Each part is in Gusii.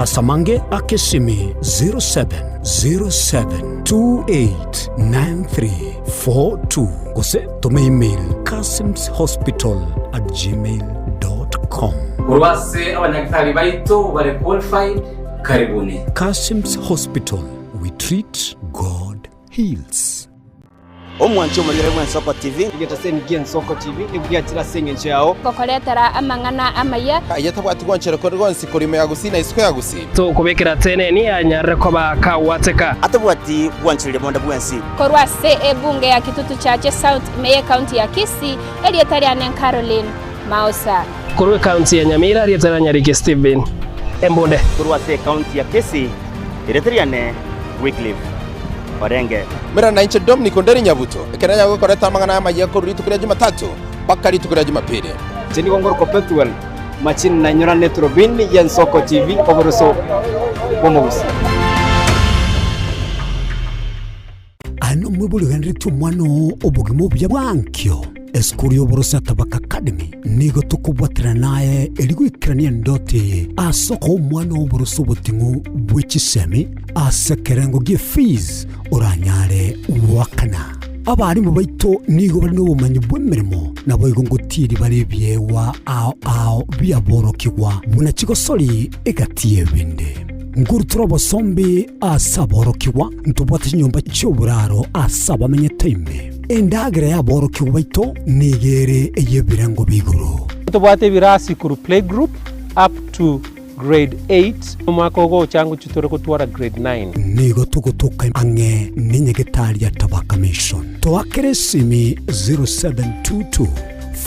Ase amange aka esimi 0707289342 gose toma email kasimshospital@gmail.com. Korwa ase abanyagitari baito bare qualified, karibuni. Kassims Hospital, we treat, God heals. Omwanchi omorigere bw'Ensoko TV. Egetaseni gi'Ensoko TV nigo giachire ase engencho yao. Gokoretera amang'ana amaya. Aye tabwati gwanchera kore gwonsi korwa ime ya Gusii na isiko ya Gusii. Tokobekera teneni anyarire koba kagwateka. Atabwati gwanchereria bonde bwensi. Korwa ase ebunge ya Kitutu Chache South ime y'Ecounty ya Kisii, erieta riane Caroline Maosa. Korwa ecounty ya Nyamira, erieta ria Nyariki Stephen Embunde. Korwa ase ecounty ya Kisii, erieta riane Wycliffe Orenge. Mera nainche Dominic Onderi Nyabuto, ekero nanyare gokoreta amang'ana amayia korwa rituko ria Jumatatu mpaka rituko ria Jumapili. Inche nigo ngorokwa Pethuel Machini na inyorane eturubini y'Ensoko TV oboroso bw'omogusii. Aye nomwibori ogenderetie omwana oo obogima obuya bwa ankio. Esukuru y'oboroso ya Tabaka Academy nigo tokobwaterana naye erio goikerania endoto eye ase okoa omwana oo oboroso oboting'u bwe chisemi ase ekerengo gie fees oranyare goakana. Abarimu baito nigo bare nobomanyi bw'emeremo naboigo ngotieri bare ebiegwa ao ao biaborokigwa buna chigosori egati y'ebinde. Nkorutora obosombi ase aborokigwa, ntobwate chinyomba chi'oboraro ase abamenyete ime. Endagera y'aborokigwa baito nigo ere ey'ebirengo bia igoro. Ntobwate ebirasi korwa playgroup up to grade eight, omwaka ogocha ngochia tore gotwara grade nine. Nigo togotoka ang'e nenyagetari ya Tabaka Mission. Toakere esimi 0722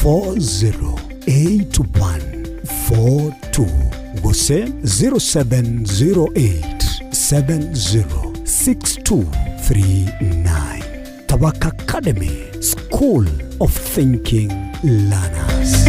40 8142 gose 0708 706239. Tabaka Academy, School of Thinking Learners.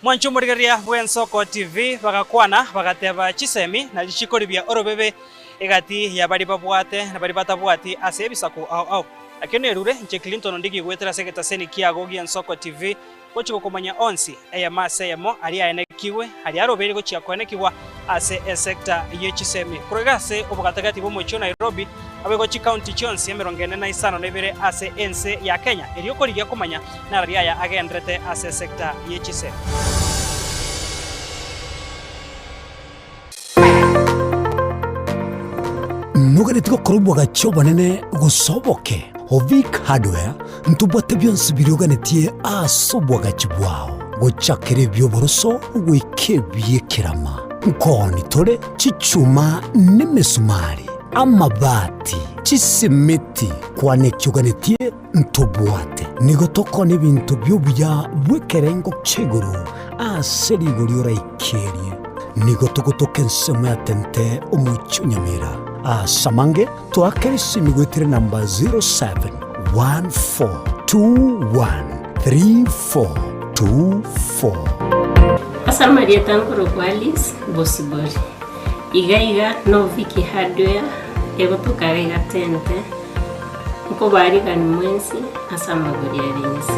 Mwanche omorigereria bw'Ensoko TV bagakwana bagateba chisemi nario chikoribia orobebe egati ya baria babwate na baria batabwati ase ebisaku ao ao. Nakio nerure inche Clinton Ondigi goetera ase egetaseni kiago gi'Ensoko TV gochia gokomanya onsi eyemo ase eyemo aria aenekigwe aria arobeire gochia koenekigwa ase esecta ye chisemi korwa iga ase obogatagati bw'omochie o Nairobi Naboigo chikaunti chionsi emerongo ene na isano na ibere ase ense ya Kenya, erio korigia komanya narari aya agenderete ase esecta ye chisemi. Noganeti gokora obwagachi obonene gose oboke? Ovic Hardware ntobwate bionsi biria oganetie ase obwagachi bwao, gochakera ebi'oboroso goika ebi'ekerama. Nkooni tore chichuma nemesumari. Amabati, chisimiti, kwana eki oganetie ntobwate. Nigo tokona ebinto bi'obuya bw'ekerengo kia igoro ase rigori oraikerie. Nigo togotoka ensemo ya tente omochie o Nyamira. Ase amange toakere esimi goetera enamba 0714213424. Ase amarieta nkorokwa Alice Bosibori. Iga iga no Vicky Hardware egotoka iga iga tente, nkobarigani mwensi ase amagori are inse.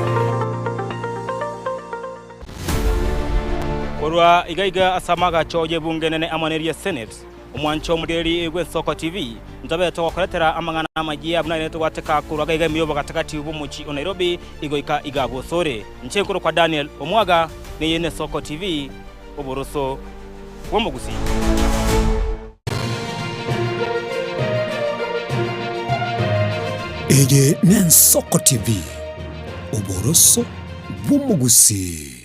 Korwa iga iga ase amagacho y'ebunge enene amo neria Senate, omwancho omorigereria bw'Ensoko TV, ntobe togokoretera amang'ana amayia buna aye togwateka korwa iga iga ime y'obogatagati bw'omochie o Nairobi igoika iga bosore. Inche nkorokwa Daniel Omwaga, neye n'Esoko TV, oboroso bw'omogusii. Eye n'Ensoko TV, oboroso bw'omogusii.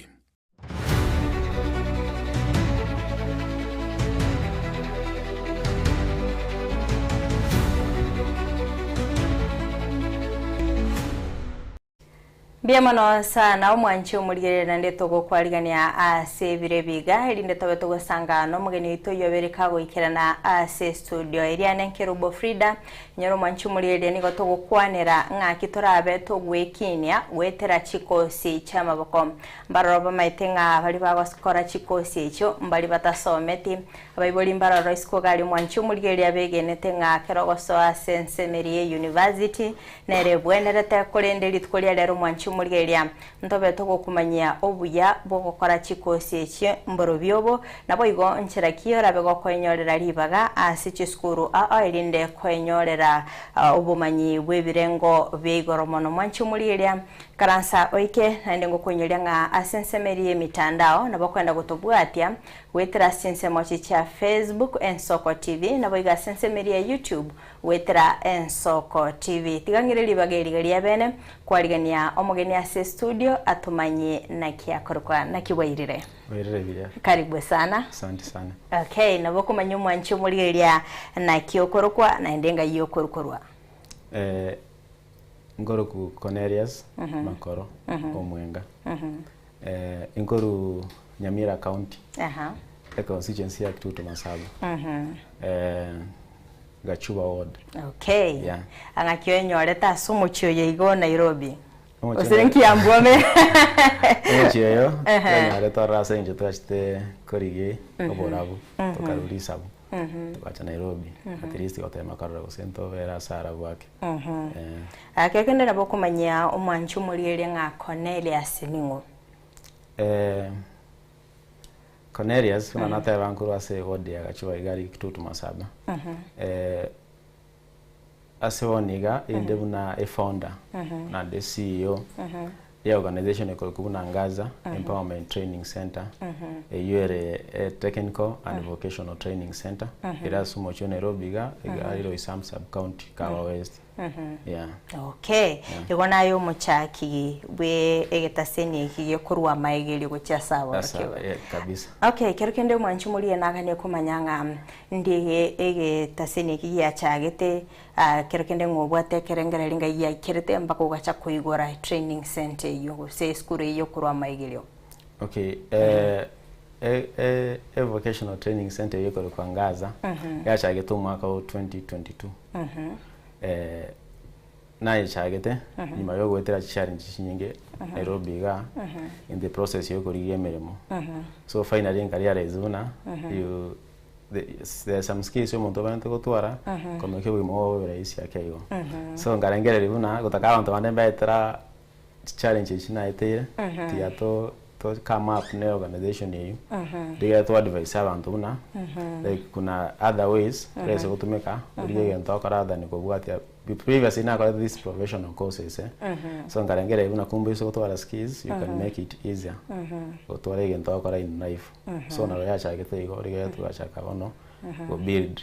Mbuya mono sana omwanchi omorigereria naende togokwarigania ase ebiro ebi iga erinde tobe togosanga nomogeni oito oyio obere kagoikerana ase estudio eria ne Nkerubo Frida Inyora omwanchi omorigereria nigo togokwanera ng'aki torabe togwekinia goetera chikosi chiamaboko Mbaroro bamaete ng'a baria bagokora chikosi echio mbari batasometi Abaibori mbaroro isiko iga aria omwanchi omorigereria begenete ng'a ekero ogosoa ase ensemo eria ye university Nere ebwenerete, korende rituko ria rero omwanchi. omorigereria ntobe togokumanyia obuya bw'ogokora chikosi echi mborobio obo, naboigo nchera ki orabe gokoenyorera ribaga ase chisukuru ao erinde koenyorera obomanyi bw'ebirengo bia igoro mono. Mwanche omorigereria Ikaransa oike, naende ngokoinyoria ng'a ase ensemo eria y'emitandao nabo okwenda gotobwatia goetera ase chinsemo echi chia Facebook, Ensoko TV, naboigo ase ensemo eria ya YouTube goetera Ensoko TV. Tiga ng'ire ribaga eriga riabene kwarigania omogeni ase estudio atomanye naki akorokwa. Naki bwairire? Bwairire buya. Karibu sana. Asante sana. Okay, nabo okomanya omwanchi omorigereria naki okorokwa naende ng'ai okorukorwa. Eh, Nkoroku Cornelius Makoro Omwenga. Eh, inkoru Nyamira County, e constituency ya Kitutu Masabu. Eh, Gachuba ward. Okay. Yeah. Ng'aki oenyorete ase omochie oyo iga o Nairobi? Omochie Gose nkiambu ome? Omochie oyo twanyorete ororo ase eng'encho twachete korigia oborabu, tokarwa risabu. Togacha Nairobi, at least gotema korora gose ntobere ase arabu ake. Eh. Ake kende nabo okomanyia omwanchi omorieria ng'a Cornelius ning'o? Eh, Cornelius buna nateba nkorwa ase eward ya Gachuba iga aria Kitutu Masaba. Eh, ase bono iga inde buna efounder naende CEO ya organization ekorokwa buna Angaza Empowerment Training Centre eyio ere e technical and vocational training centre ere ase omochie o Nairobi iga iga Roysambu sub county Kahawa West yeah. Okay, igo naye omochaki bwe egetaseni eki gekorwa amaegerio gochia ase Asa, aborokigwa. eh, kabisa. Okay, ekero kende omwanchi moria naganie komanya ng'a Ndi egetaseni eki giachagete, kero kende ng'a obwate ekerengererio ngai giaikerete mpaka ogacha koigora etraining centre eyio gose esukuru eyio okorwa amaigerio. Okay, e vocational training centre eyio ekorokwa Ngaza, yachagete omwaka o 2022. Nayechagete nyuma yogoetera chichallenges chinyinge Nairobi igaa in the process yokorigia emeremo. So finally nka realize buna you there are some skills omonto obwenerete gotwara komeka obogima bwao bobe rahisi ake igo. So nkarengereria buna gotaka abanto bande mbaetera chichallenges echi naeteire tiga to to come up ne organization eywo rigiya to advise abanto buna like kuna other ways orase gotumeka origie egento okore other than kobwatia previously nakorete these professional courses eh so nkarengereria buna kumbe ase gotwara skills you can make it easier gotwara egento ogokora in life so naro yachagete igo rigiya twachaka bono go build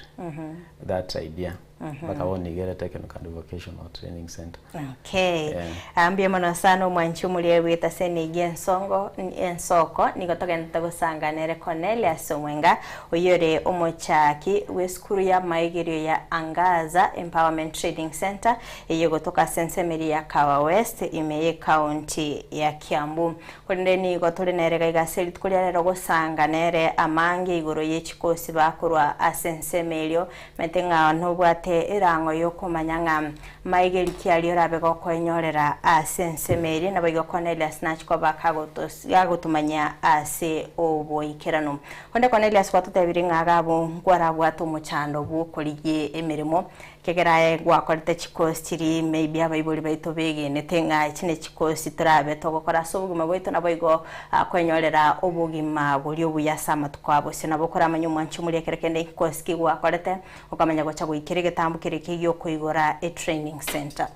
that idea mpaka bono iga ere Technical and Vocational Training Centre. Okay. Yeah. Ah, mbuya mono sana omwanchi omoria bweta ase ensongo ensoko nigo togendete gosanga nere Cornelius Omwenga oyio ore omochaki bw'esukuru ya amaigerio ya Angaza Empowerment Training Centre eyio egotoka ase ensemo eria ya Kahawa West ime y'ecounty ya Kiambu. Korende nigo tore nere gaiga ase rituko ria rero gosanga nere amange igoro ye chikosi bakorwa ase ensemo erio Manyete ng'a nobwate erang'o y'okomanya ng'a maigeri ki aria orabe gokoenyorera ase ensemo eria, naboigo Kornelius nachie koba kagotomanyia ase oboikeranu. Korende Kornelius gwatotebirie ng'a iga abwo nkwarabwate omochando bw'okorigia emeremo, ekiagera aye gwakorete chikosi chiria maybe abaibori baito begenete ng'a echi nechikosi torabe togokora ase obogima bwaito, naboigo kwenyorera obogima boria obuya ase amatuko a bosio. Nabo okoramanye omwanchi omoria ekero kende inkosi ki gwakorete, okamanya gocha goikera egetambo keria ki'okoigora etraining centre.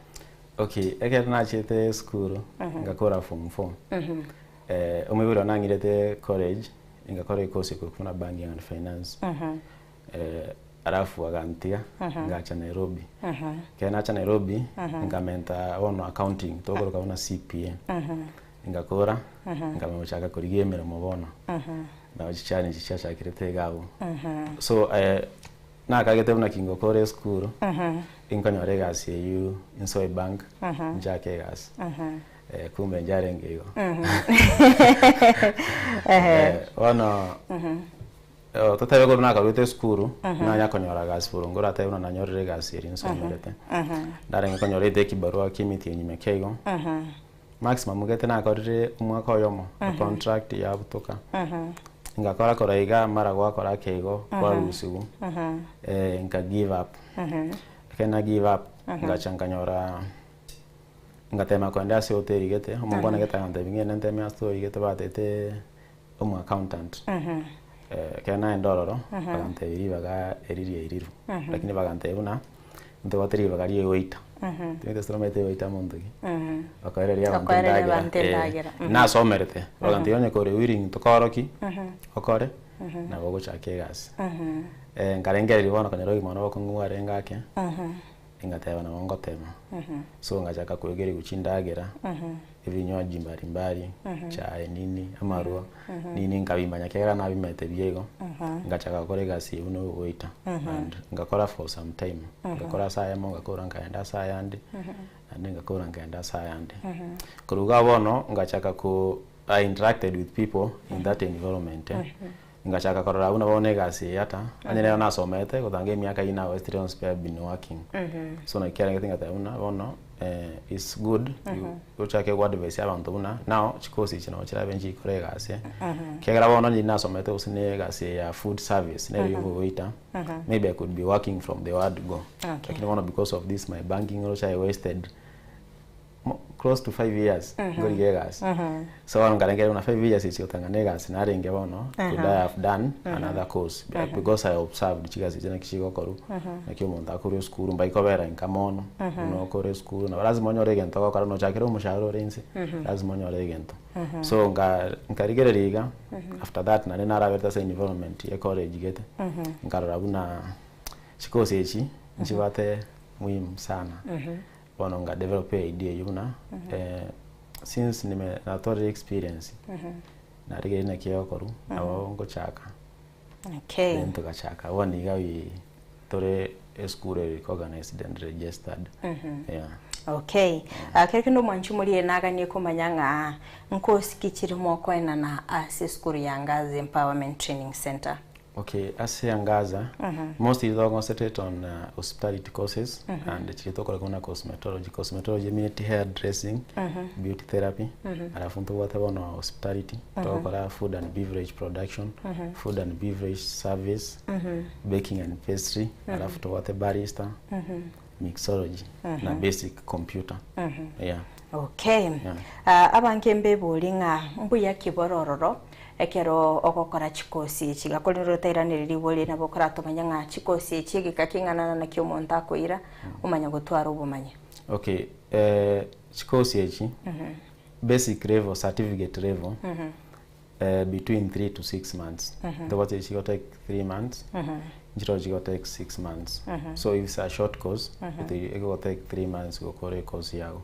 Okay, ekero nachete esukuru, ngakora form four, omoibori one nang'irete college, ngakora ecourse ekorokwa buna banking and finance, alafu agantiga, ngacha Nairobi. Ekero nacha Nairobi, nkamenta bono accounting, tokoroka buna CPA. Ngakora, nkamanya gochaka korigia emeremo bono, nabo chichallenge chiachakirete iga abwo. So nakagete buna kingokora esukuru, inkonyora egasi eywo insoe ebank, nchake egasi. Kumbe njarenge igo. Bono totebe korwa nakaruete esukuru, nanya konyora gasi boronge oratebe buna nanyorire egasi eria nsomerete. Ndarenge konyora ete ekibarua kia emetienyi meke igo. Maximum gete nakorire omwaka oyomo econtract yabutoka ngakora kora iga mara gwakora ake igo kwarusiwu nka give up ekero na give up ngacha nkanyora Ngatema kogenda ase hoteli gete, omongwana gete agantebia ng'ende nteme ase hoteli gete batete omo accountant. Ekero naenda ororo, bagantebia ribaga eri riairirwe, lakini bagantebia buna ntobwate ribaga ria ewaiter. Timanyeti gose nomanyete ewaiter monto ki? Okoereria abanto Okoereria endagera, abanto endagera. Nasomerete, bagantebia onye kore willing tokorokie, okore, nabo ogochaka egasi. Nkarengereria bono konyora obogima one obokong'u bwarenge ake. Ngateba nabo ngotema. So ngachaka koegerigwa chindagera, ebinywaji mbali mbali, chae nini, amarwa nini nkabimanya ekiagera nabimete buya igo, ngachaka gokora egasi eye buna ogoita and ngakora for some time, ngakora ase ayamo ngakora nkaenda ase ayande, naende ngakora nkaenda ase ayande. Korwa iga bono ngachaka ko I interacted with people in that environment. Ngachaka korora buna bono egasi eye ata, onye nero nasomete gotanga emiaka eyio nawestire yonsi pi I've been working. So naki kiarengete ngateba buna bono it's good ochake go advise abanto buna now chikosi echi nabo chirabe nchikore egasi, ekiagera bono onye nasomete gose na egasi eye ya food service nere yogoita, maybe I could be working from the word go. Lakini bono because of this my banking oroche I wasted close to 5 years nkorigia egasi. So bono nkarengereria buna 5 years echi gotang'ana egasi narenge bono could I have done another course because I observed chigasi echi naki chigokorwa naki omonto akorwa esukuru mbaikobera inka mono buna okore esukuru nabo lazima onyore egento ogokora nochakera omoshahara ore inse lazima onyore egento. So nka nkarigereria iga after that naende naraberete ase environment ye college gete nkarora buna chikosi echi nchibwate muhimu sana. Bono nga develop idea eyio buna since nime natwarire experience narigereria naki egokorwa nabo ngochaka Okay. then togachaka bono iga we tore esukuru ere recognized and registered yeah. Okay. Ah, kero kende omwanchi omorie naganie komanya ng'a nkosi ki chire mokoenana ase esukuru ya Angaza Empowerment Training Center. Okay, ase Angaza, mostly to concentrate on hospitality courses and chiria tokora buna cosmetology. Cosmetology emineti hair dressing, beauty therapy, alafu ntobwate bono hospitality, togokora food and beverage production, food and beverage service, baking and pastry, alafu tobwate barista, mixology na basic computer. Yeah. Okay. Yeah. Ah, abange mbebori ng'a mbuya ki bore ororo ekero ogokora chikosi echi iga korende otairaneria ribori nabo okoratomanya ng'a chikosi echi egeka king'ana na naki omonto akoira omanya gotwara obomanyi. Okay, chikosi echi basic level, certificate level between 3 to 6 months. Ntobwate chigo take 3 months, nchiroo chigo take 6 months. So if it's a short course, it ego take 3 months gokora ecourse yago.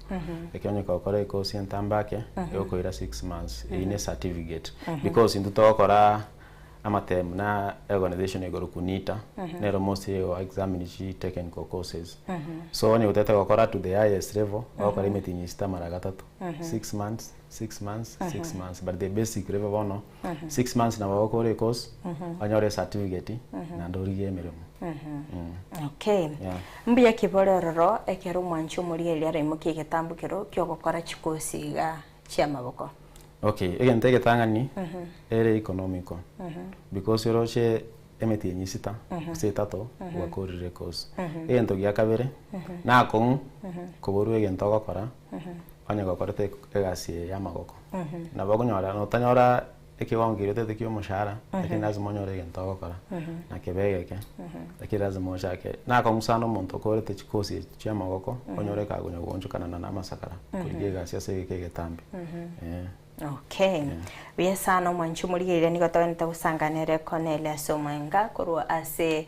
Ekero onye gokora ecourse entambe ake, egokoira 6 months. Eyio ne certificate. Because intwe togokora amatemu na organization egorokwa NITA, nero mostly ego examine chi technical courses. So onye gotete gokora to the highest level, ogokora emetienyi esita mara gatato. 6 months, 6 months, 6 months. But the basic level bono, 6 months nabo ogokora ecourse, onyore ecertificate, naende origie emeremo. Okay. Yeah. Mbuya ki bore ororo ekero omwanchi omorigereria araimokie egetambo kero kiogokora chikosi iga chiamaboko? Okay, egento egetang'ani ere economical because oroche emetienyi esita gose etato gwakorire ecourse. Egento gia kabere nakong'u koborwa egento ogokora onye gokorete egasi eye ya amagoko. Nabo okonyora notanyora ekiwango keria otagete kia omoshahara lakini lazima onyore egento ogokora na kebe egeke lakini lazima ochake. Nakong'u sana omonto okorete chikosi echi chia amagoko onyore kagonya goonchokana na amasakara korigia egasi ase egeka egetambe eh. Okay. Buya sana omwanchi omorigereria nigo togenete gosanganere Cornelius Omwenga korwa ase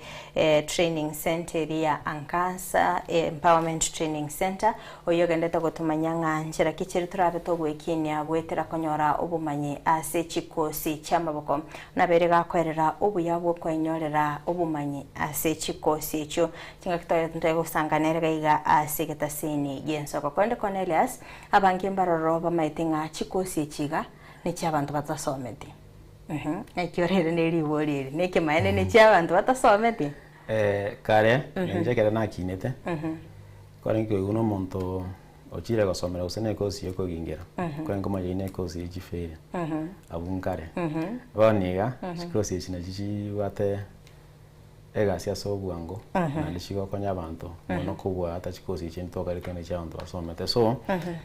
training center eria ya Angaza Empowerment Training Center oyio ogendete gotomanya ng'a nchera ki chiri torabe togoekinia goetera konyora obomanyi ase chikosi chiamaboko nabere gakoerera obuya bw'okoenyorera obomanyi ase chikosi echio chingaki togenete gosanganere gaiga ase egetasini gi'ensoko. Korende Cornelius Abange mbaroro bamaete ng'a chikosi echi iga nechi'abanto batasometi. Naki orere ne ribori eri, nekemaene nechi'abanto batasometi? Kare, inche ekero nakinete, kwarenge koigwa buna omonto ochire gosomera gose na ekosi ya okogingera, kwarenge komanya eyio na ekosi ya chiferi, abwo nkare. Bono iga, chikosi echi nachi chibwate. Egasi ase obwango naende chigokonya abanto mono kobua hata chikosi echi tokarete ng'a chia abanto basomete. So,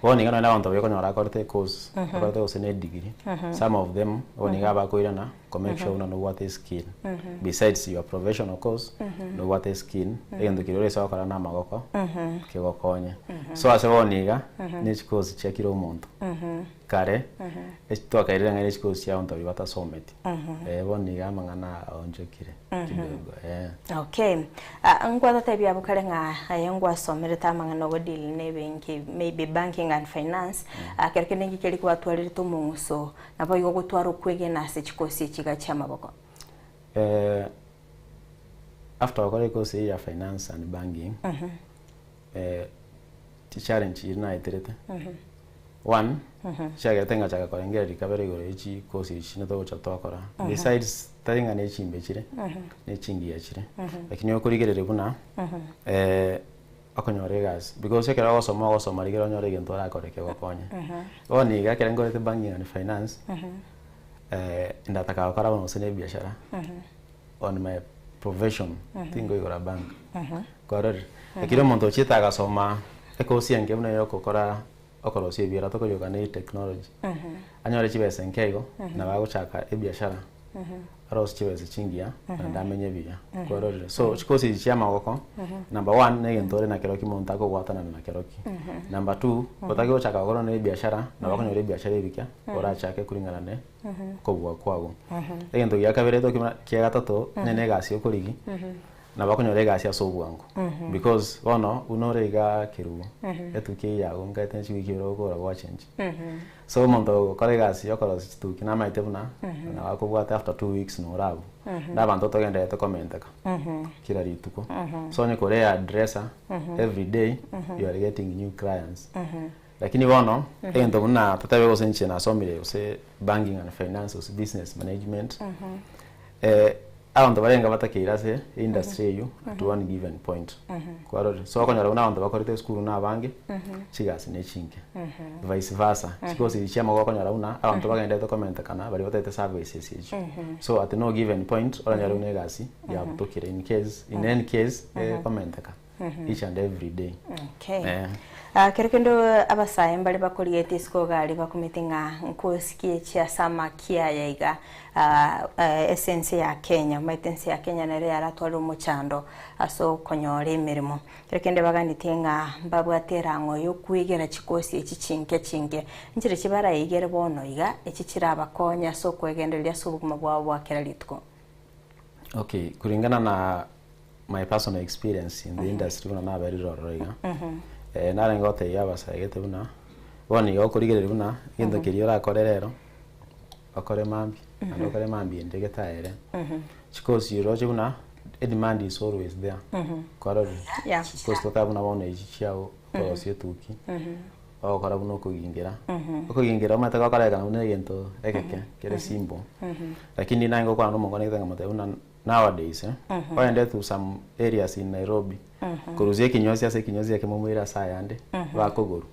bono iga nonye na abanto baria okonyora akorete ecourse, akorete gose na edegree, some of them bono iga abakoirana ko make sure buna nobwate eskill. Besides your professional course, nobwate eskill, egento keria orese gokora na amagoko, kegokonye. So ase bono iga, ne chikosi chia kera omonto. Kare, eki twakairire ng'a ne chikosi chia abanto baria batasometi. Eh, bono iga amang'ana aonchokire kidogo, eh. Okay. Ah, ngwatotebia abwo kare ng'a aye ngwasomerete amang'ana ogo deal na ebenki maybe banking and finance, ah, kero kende nki keria kwatwarerete omong'uso naboigo gotwara okwegena ase chikosi echi iga chi'amaboko? Eh, after gokora ekosi eye ya finance and banking, eh, chichallenge chiria naeterete, one, chiagerete ngachaka korengereria kabere igoro ye chikosi echi togocha twakora, besides tari ng'a ne chimbe chire, ne chingiya chire, lakini okorigereria buna okonyora egasi because ekero ogosoma ogosoma rigereria onyore egento orakore kegokonye. Bono iga ekero nkorete banking and finance, ndataka gokora bono gose na ebiashara, on my profession, tinkoigora bank, kwarorire? Lakini omonto ochiete agasoma ekosi enke buna ya okokora okorosia ebiara tokorioka na etechnology, anyore chibesa enke igo, nabo agochaka ebiashara, arosie chibesa chingiya, naende amenye buya, kwarorire? So chikosi echi chia amagoko, number one, na egento ore nakerokio omonto akobwatanana nakerokio. Number two, otake gochaka gokora na ebiashara, nabo okonyora ebiashara ebike, orachake kulingana na okobua kwago. Egento gia kabere tokimanya kia gatato, onye na egasi okorigia, nabo okonyora egasi ase obwango because bono buna ore igaa kerubo, etuki eyio yago nkaete ne chiwiki ibere ogokora gwachengi. So omonto ogokora egasi ya okorosia chituki namaete buna nabo akobwate after 2 weeks nore abwo. Na abanto togendererete komenteka kera rituko. So onye kore hairdresser every day you are getting new clients. Lakini bono egento buna totebe gose inche nasomire gose banking and finance gose business management, abanto barenge batakeire ase industry eywo at one given point. Kwarorire? So okonyora buna abanto bakorete esukuru na abange, chigasi ne chinke. Vice versa, chikosi echi chia amagoko okonyora buna abanto bagenderete komentekana baria batagete services echio. So at no given point oranyore buna egasi yabutokire in case in any case ekomenteka each and every day. Okay. Eh. Ah, kero kende abasae mbare bakoriete isiko gari bakumete ng'a nkosikie chiase amakia aya iga ah, eh, ase ense ya Kenya omanyete ense ya Kenya nere yaratware omochando ase okonyora emeremo. Kero kende baganetie ng'a mbabwate erang'o yokwegera chikosi echi chinke chinke. Nchire chibaraigere bono iga echi chirabakonye ase okwegendereria ase obogima bwabo bwa kera rituko. Okay, kulingana na my personal experience in the industry buna naberire ororo iga, narenge gotebia abasae gete buna, bono iga okorigereria buna egento keria orakore rero, okore mambia, naende okore mambia ende getaere. Chikosi oroche buna, edemand is always there, kwarorire? Chikosi toteba buna bono echi chiago okorosia etuki, ogokora buna okogingera, okogingera omanyete gokorekana buna egento egeke kere simple, lakini naye ngokwana na omongwana gete nkamotebia buna nowadays ogende to some areas in Nairobi, korusia ekinyosi ase ekinyosi ekemo moire ase ayande, bakogorwa,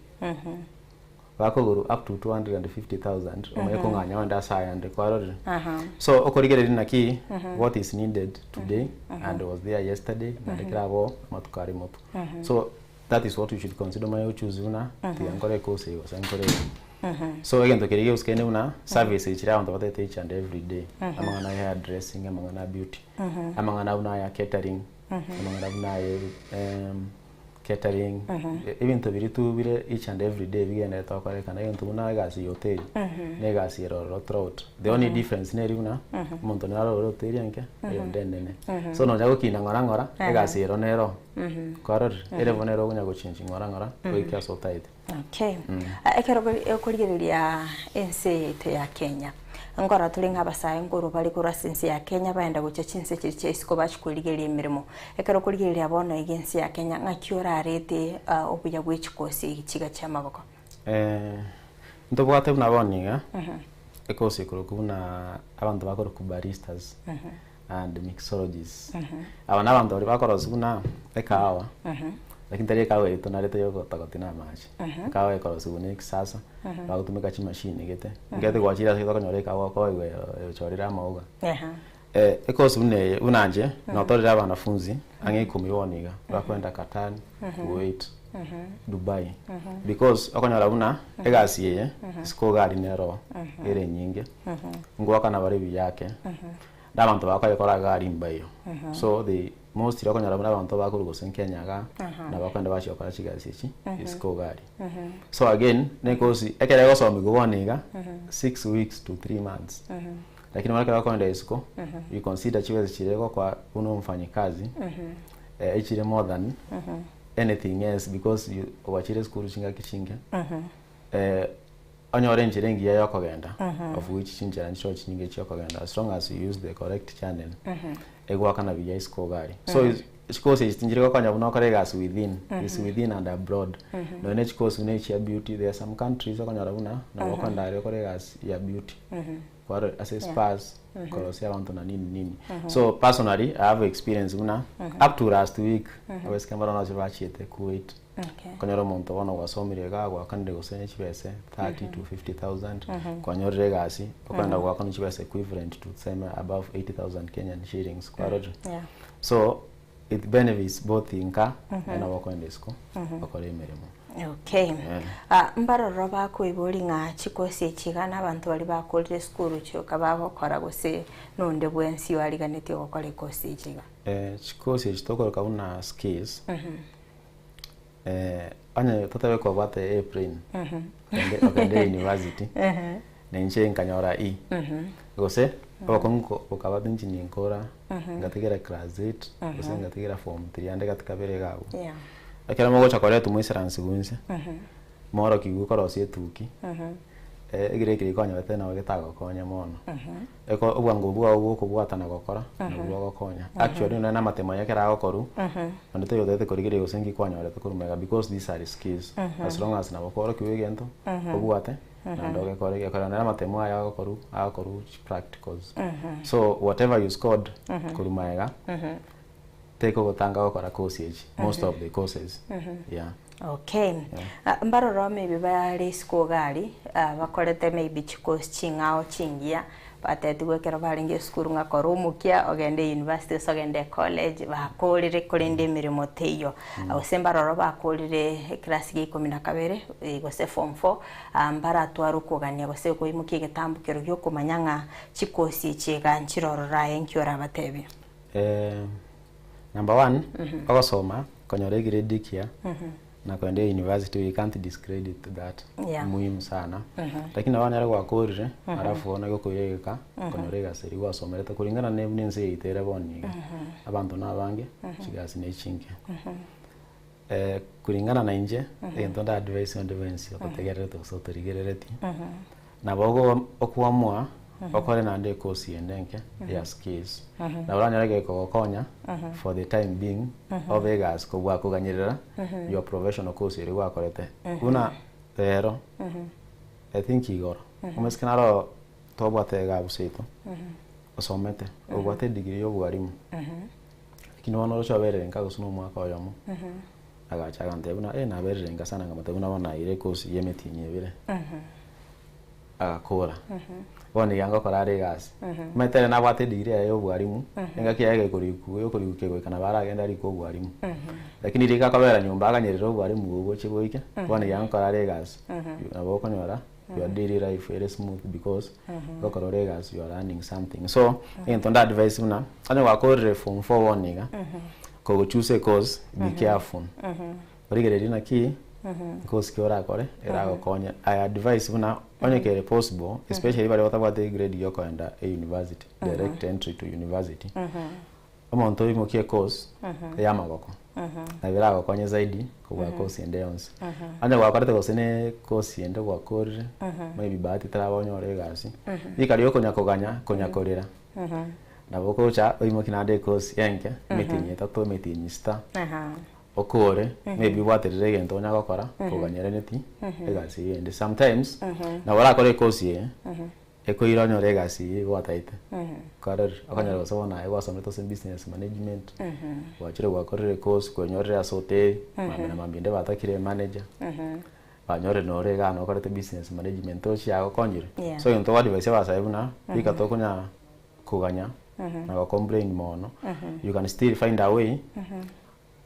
bakogorwa up to 250,000 omanye kong'anya ogende ase ayande kwarorire? So okorigereria naki what is needed today and was there yesterday naende keraboo amatuko are motwe. So that is what you should consider omanye gochoose buna tiga nkore ekosi eye gose nkore eye. So egento keria gegosikani buna service echi chiria abanto batagete each and every day, amang'ana ya hair dressing, amang'ana ya beauty, amang'ana buna aya catering, amang'ana buna aya catering, ebinto biria tu bire each and every day bigenderete gokorekana, egento buna egasi ya hoteli, na egasi ere ororo throughout. The only difference neri buna, omonto nare orore hoteli enke, oyonde enene. So nonya gokina ng'ora ng'ora, egasi ero nero, kwarorire? Ere bo nere okonya gochengi ng'ora ng'ora, goika ase otaete. Okay. Ekero okorigereria ense yaito ya Kenya, nkorora tore ng'a abasae nkorwa bare korwa ase ense ya Kenya baenda gochia chinse chiria chia isiko bachia korigereria emeremo. Ekero okorigereria bono iga ense ya Kenya, ng'aki orarete obuya bwa echikosi echi chiga chia amaboko? Ntobwate buna bono iga, ekosi ekorokwa buna abanto bakorokwa baristas and mixologists. Aba na abanto baria bakorosia buna ekahawa, lakini tari ekahawa eye tonarete ya ogotogoti na amache. Ekahawa ekorosiwa na ekisasa, bagotumeka chimashini gete. Nkere gwachire ase okonyora ekahawa okoigwa echorire amauga. Ekosi buna eye, buna inche, notorire abanafunzi ang'e ikomi bono iga, bakoenda Qatar, Kuwait, Dubai, because okonyora buna egasi eye, isiko iga aria nero ere enyinge, ngoakana bare buya ake, na abanto bakoyekora iga aria mbaiyo. So they mostly okonyora buna abanto bakorwa gose Kenya igaa, nabo bakoenda bachia gokora chigasi echi isiko iga aria. So again, na ekosi ekero egosomiwa bono iga, 6 weeks to 3 months, lakini bono ekero okoenda isiko, you consider chibesa chiria egokoa buna omofanyikazi, echire more than anything else because you gwachire esukuru chingaki chinke, onyore enchera engiya ya okogenda, of which chinchera nchiro chinyinge chia okogenda as long as you use the correct channel, egwakana buya isiko iga aria. So chikosi echi tinchiri gokonya buna okore egasi within, is within and abroad. Nonya na echikosi buna echi chia beauty, there are some countries okonyora buna nabo okoenda aria okore egasi ya beauty, kwaro ase spas, korosia abanto na nini nini. So personally I have experience buna up to last week abaiseke mbaro nache bachiete Kuwait. Okonyora omonto bono gwasomire iga, gwakanire gose ne chibese 30 to 50,000, kwanyorire egasi, okoenda gwakana chibesa equivalent to tuseme above 80,000 Kenyan shillings, kwarorire. So it benefits both nka nabo okoenda isiko okore emeremo. Okay. Ah, mbaroro bakoibori ng'a chikosi echi iga na abanto baria bakorire esukuru chioka bagokora gose nonde bwensi oariganetie gokora ekosi echi iga. Chikosi echi tokoroka buna skills, onye totabe kobwate A plain, okende university, na inche nkanyora E, gose obokong'u bokaba inche ninkora ngatigera class 8 gose ngatigera form 3 ande gati kabere iga abwo. Ekero mogocha koretwa moisaransigwe inse, mworokigwe korosia etuki, egere ekere kwanyorete nabo getagokonya mono. Eko obwango bwao bwa okobwata na gokora, nabwo bogokonya. Actually nonye na amatemo aya ekero agokorwa, onde taiyo otagete korigereria gose nki kwanyorete korwa magega because these are skills. As long as nabo kworokigwa egento, obwate, naende ogekore, gekore nonye na amatemo aya agokorwa, agokorwa practicals. So whatever you scored korwa magega, tekogotanga gokora course echi, most of the courses. Yeah. Okay. Ah, mbaroro maybe bare isiko iga aria, ah, bakorete maybe chikosi ching'ao chingiya, batetigwe ekero barenge esukuru ng'a kora omokia ogende university gose ogende college, bakorire korende emeremo teiyo. Gose mbaroro bakorire eclass ya ikomi na kabere, gose form four, ah, mbaratware okogania gose koimokia egetambo kero gia okomanya ng'a chikosi echi iga nchirororo aye nki orabatebie? Number one, ogosoma konyora egrade ekiya na koenda university, we can't discredit that. Muhimu sana. Lakini nabo onyare gwakorire, alafu bono egokoira egeka konyora egasi eria gwasomerete kulingana na buna ense yaito ere bono iga. Abanto na abange, chigasi na echinke. Kulingana na inche, egento nda advise onde bwensi ototegererete gose otorigerereti, nabo okoamua okore naende ecourse ende enke ya skills, nabo oranyore gekogokonya for the time being obe egasi kobua koganyerera your professional course eria gwakorete. Buna rero, I think igoro, omosike naro twabwate iga abwo seito, osomete, obwate edegree ya obwarimu, lakini bono oroche oberire nka gose na omwaka oyomo, agacha agantebia buna naberire nka sana, nkamotebia buna bono naire ecourse ya emetienyi ebere, agakora. Bono iga ngokora are egasi. Omanyete ere nabwate edegree yaye ya obwarimu, engaki yaye gekorikwa yokorikwa kegoika nabo aragende arikwe obwarimu. Lakini riria akobera nyomba aganyerere obwarimu obwo boche boike, bono iga ngokora are egasi. Nabo okonyora your daily life ere smooth because gokora ore egasi you are earning something. So, egento nda advise buna, onye gwakorire form four bono iga, kogochoose ecourse, be careful. Origererie naki course ki orakore eragokonye. I advise buna onye kere possible, especially baria batabwate egrade ya okoenda e university, direct entry to university, omonto oimokie ecourse ya amagoko, nabo eragokonye zaidi kobua course ende yonsi. Onye gwakorete gose na ecourse ende gwakorire, maybe bahati teraba onyore egasi, rika ria okonya koganya konya korera, nabo ogocha oimokie naende ecourse enke, emetienyi etato, emetienyi sita, okore, maybe obwaterere egento onya gokora, koganyerenetie egasi eywo ende. Sometimes, nabo orakore ecourse eye, ekoira onyore egasi eywo gwataete. Kwarorire, okonyora gose bono aye gwasomete ase business management, gwachire gwakorire ecourse, kwenyorire ase hoteli, mambia na mambia ende batakire emanager, banyorire nore igaa nokorete business management tochi yagokonyire. So egento goadvise abasae buna, rika tokonya koganya. na go complain mono, you can still find a way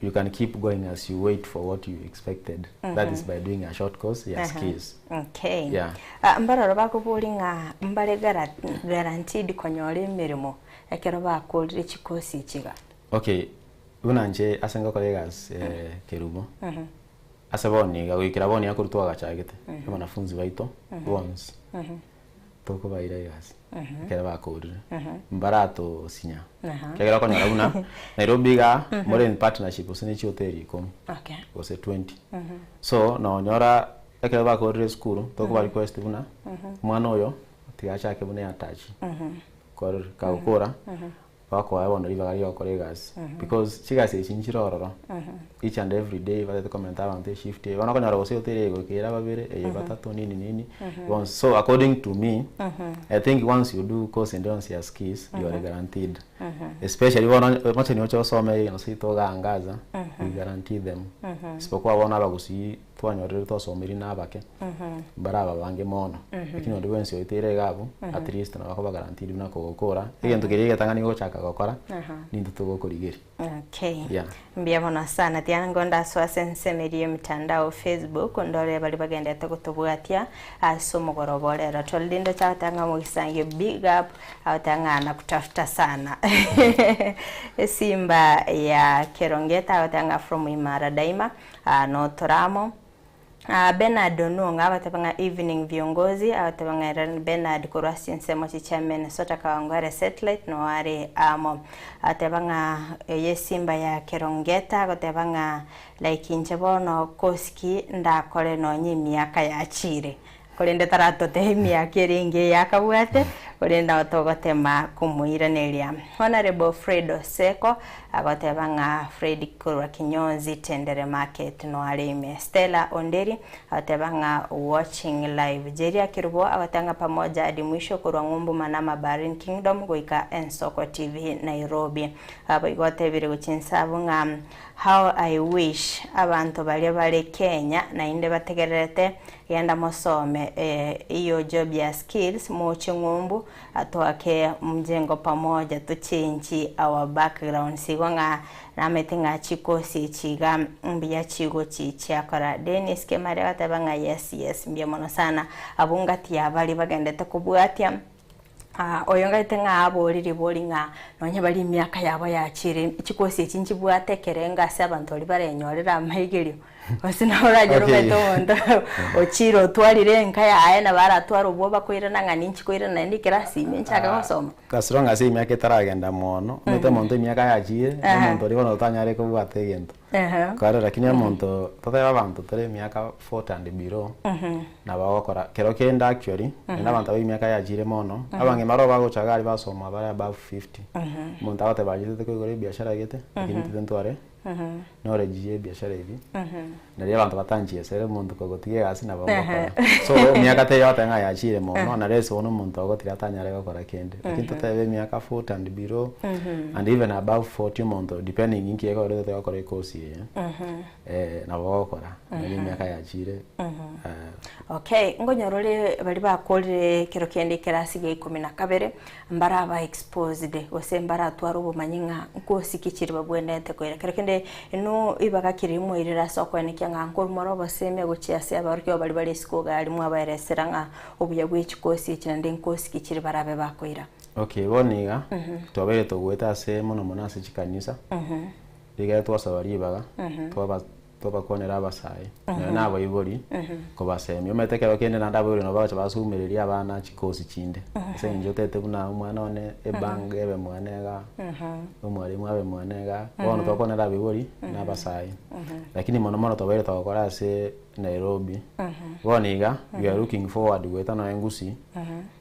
you can keep going as you wait for what you expected that is by doing a short course ya skills. Okay. Yeah. Ah, mbaroro bakobori ng'a mbare gara- guaranteed konyora emeremo ekero bakorire chikosi echi iga. Okay, buna inche ase ngokora egasi eh, Kerubo, ase bono iga goikera bono iga korwa twagachagete, abanafunzi baito bonsi tokobaira egasi ekero bakorire, mbaratosinya. Ekiagera okonyora buna Nairobi igaa more in partnership gose ne chihoteli ikomi gose 20. So nonyora ekero bakorire esukuru tokoba request buna omwana oyo tiga achake buna eatachi korire kagokora bakoa bono ribaga ria gokora egasi because chigasi echi nchire ororo each and every day batete komenta abanto eshift eye bono okonyora gose hoteli eye goika ere babere eye batato nini nini bonsi so according to me I think once you do course ende yonsi ya skills you are guaranteed especially bono mocheni oche osome egento seito ogaangaza we guarantee them isipokuwa bono abagusii twanyorire twasomirie na abake mbare ababange mono lakini onde bwensi oeteire iga abwo at least nabo akoba guaranteed buna kogokora egento keria egetang'ani gochaka gokora nintwe togokorigeria. Okay. Yeah. Mbuya mono sana tiga nigo ndasoa ase ensemo eria y'emitandao Facebook ndore baria bagendete gotobwatia ase omogoroba ore ero. Tolinde ochagete ng'a omogisangio big up agoteba ng'a nakutafuta sana. Esimba ya Kerongeta agoteba ng'a from Imara Daima Aa notore amo. Aa Bernard Onung'a agateba ng'a evening viongozi, agateba ng'a ere Bernard korwa ase chinsemo chi chia Minnesota Kawangware Satellite noo are amo. Agateba ng'a eye esimba ya Kerongeta agoteba ng'a like inche bono kosi ki ndakore nonye emiaka yachire. Korende taratotebia emiaka eria engiya eyakabwate, korende nabo togotema komoiraneria. Honourable Fred Oseko agoteba ng'a Fred korwa Kinyonzi Tendere Market noare ime. Stella Onderi agoteba ng'a watching live. Jeria Kerubo agoteba ng'a pamoja hadi mwisho korwa Ng'umbu Manama Bahrain Kingdom goika Ensoko TV Nairobi. Boigo otebire gochia inse abwo ng'a how I wish abanto baria bare Kenya naende bategererete Genda mosome iyo job ya skills moche ng'umbu toake mjengo pamoja to change our backgrounds igo ng'a namete ng'a chikosi echi iga mbuya chigochi chiakora. Dennis Kemari agateba ng'a yes yes mbuya mono sana abwo ngati ya baria bagendete kobwatia Oyo ngaete ng'a abori ribori ng'a nonya baria emiaka yabo yachire, chikosi echi nchibwate ekerengo ase abanto baria barenyorere amaigerio, gose nabo oranyore Okay. omanyete omonto ochire otwarire enka yaye nabo aratware obwoba koirana ng'a ninchi koirana naende ekerasi ime nchake gosoma. As long as emiaka etaragenda mono, omanyete omonto emiaka yachire, na omonto oria bono otanyare kobwata egento. Kare lakini omonto, totebe abanto tore emiaka 40 and below, nabo ogokora kero kende actually, naende abanto abwo emiaka yachire mono, abang'ina baroo bagocha iga aria basoma bare above 50, omonto agoteba aye tete koigora ebiashara gete, lakini intwe ntware knowledge ya ebiashara ebi, nario abanto batanchiesere omonto kogotiga egasi nabo ngokora. So emiaka teiyo ogoteba ng'a yachire mono, unless bono omonto ogotira atanyare gokora kende, lakini totebe emiaka 40 and below, and even above 40 omonto depending inki ekorete otagete gokora ekosi eye, nabo ogokora nonye emiaka yachire. Okay, nkonyora ore baria bakorire ekero kende ekerasi gia ikomi na kabere, mbaraba exposed gose mbaratware obomanyi ng'a nkosi ki chiri babwenerete koira. Kero kende inwe ribaga ki riria mwairire ase okoenekia ng'a nkorumora obosemi gochia ase abaorokia baria bare isiko iga aria mwabaeresera ng'a obuya bwe chikosi echi naende nkosi ki chiri barabe bakoira. Okay, bono iga, twabeire togoeta ase mono mono ase chikanisa, rigere twasaba ribaga, twaba twabakwanera abasae, nonya na abaibori, kobasemia. Omanyete ekero kende naende abaibori nabo bagocha basumereria abana chikosi chinde, ase eng'encho otagete buna omwana one ebank ebe mwane igaa, omwalimu abe mwane igaa, bono twakwanera abaibori na abasae. Lakini mono mono twabeire togokora ase Nairobi, bono iga, we are looking forward goeta nonya Gusii.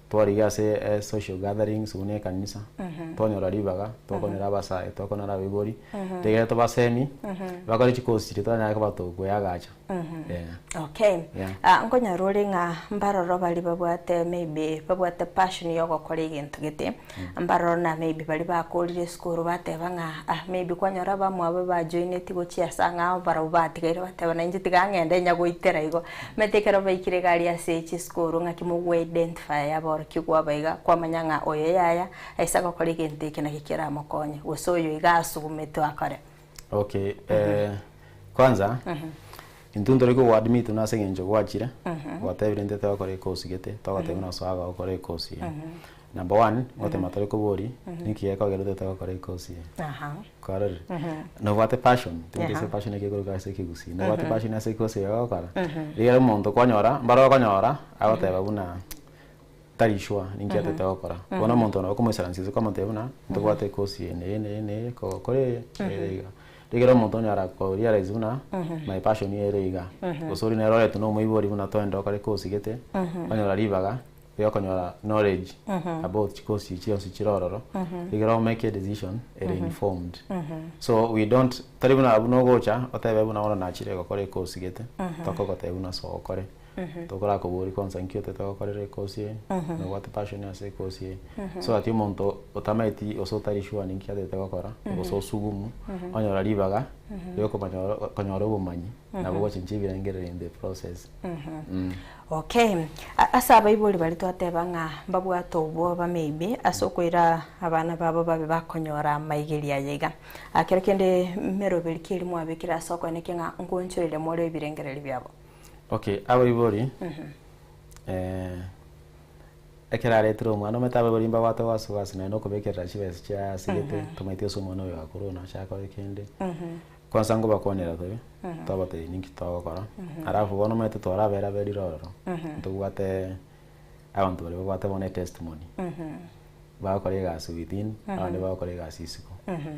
Twarigia ase social gatherings buna ekanisa, twanyora ribaga, twakonyora abasae, twakonyora abaibori, rigere tobasemi, bakore chikosi chiria totanyare koba tokoeagacha. Yeah. Okay. Yeah. Ah, nkonyora ore ng'a mbaroro baria babwate maybe babwate passion ya ogokora egento gete, mbaroro na maybe baria bakorire esukuru bateba ng'a ah maybe kwanyora abamwabo bajoineti gochia ase ang'ao barabwo batigaire bateba nainche tiga ng'ende nyagoitera igo. Omanyete ekero baikire iga aria ase chisukuru ng'aki mogoidentify aboro. aborokigwa aba iga, kwamanya ng'a oyo yaya aise gokora egento eke naki keramokonye, gose oyo iga asugumetwe akore. Okay, eh, kwanza intwe ntore kogoadmit buna ase eng'encho gwachire, gwatebire intwe togokora ecourse gete, togoteba buna osoa gokora ecourse eye. Number one, ngotema tore kobori, ninki gekogera otete gokora ecourse eye? Kwarorire? Nobwate passion, timanyeti ase passion eke ekorokwa ase ekegusii, nobwate passion ase ecourse eye ogokora? Rigereria omonto kwanyora, mbare okonyora, agoteba buna tari sure ninki atete gokora. Bono omonto nabo okomoisaransia ase okomotebia buna, ntobwate ecourse eye na eye na eye na eye, kogokora eye, ere iga. Rigereria omonto onyara ko realize buna, my passion ere iga. Gose oria nere oretwe na omoibori buna toende okore ecourse gete, onyora ribaga, riokonyora knowledge about chicourse echi chionsi chire ororo, rigereria o make a decision ere informed. So we don't, tari buna abwo nogocha otebe buna bono nachire gokora ecourse gete, tokogotebia buna soa okore. Tokorakoboria kwanza nki otete gokorera ecourse eye, nobwate passion ase ecourse eye. So that omonto otamaeti gose otari sure ninki atete gokora, gose osugumu, onyora ribaga riokomanya konyora obomanyi, nabo gochenchia ebirengererio in the process. Okay, ase abaibori baria twateba ng'a mbabwate obwoba maybe ase okoira abana babo babe bakonyora amaigerio aya iga. Kero kende meroberi ki eria mwabekire ase okoenekia ng'a nkoonchoreria more ebirengererio biabo? Okay, abaibori ekero aretire omwana omanyete abaibori mbabwate wasiwasi naende okobekerera chibesa chia ase gete tomaeti ase omwana oyo akure nache akore kende. Kwanza ngobakwanera tore, twabatebia ninki togokora, alafu bono omanyete twaraberaberire ororo, ntobwate abanto baria babwate bono etestimony, bagokora egasi within, abande bagokora egasi isiko.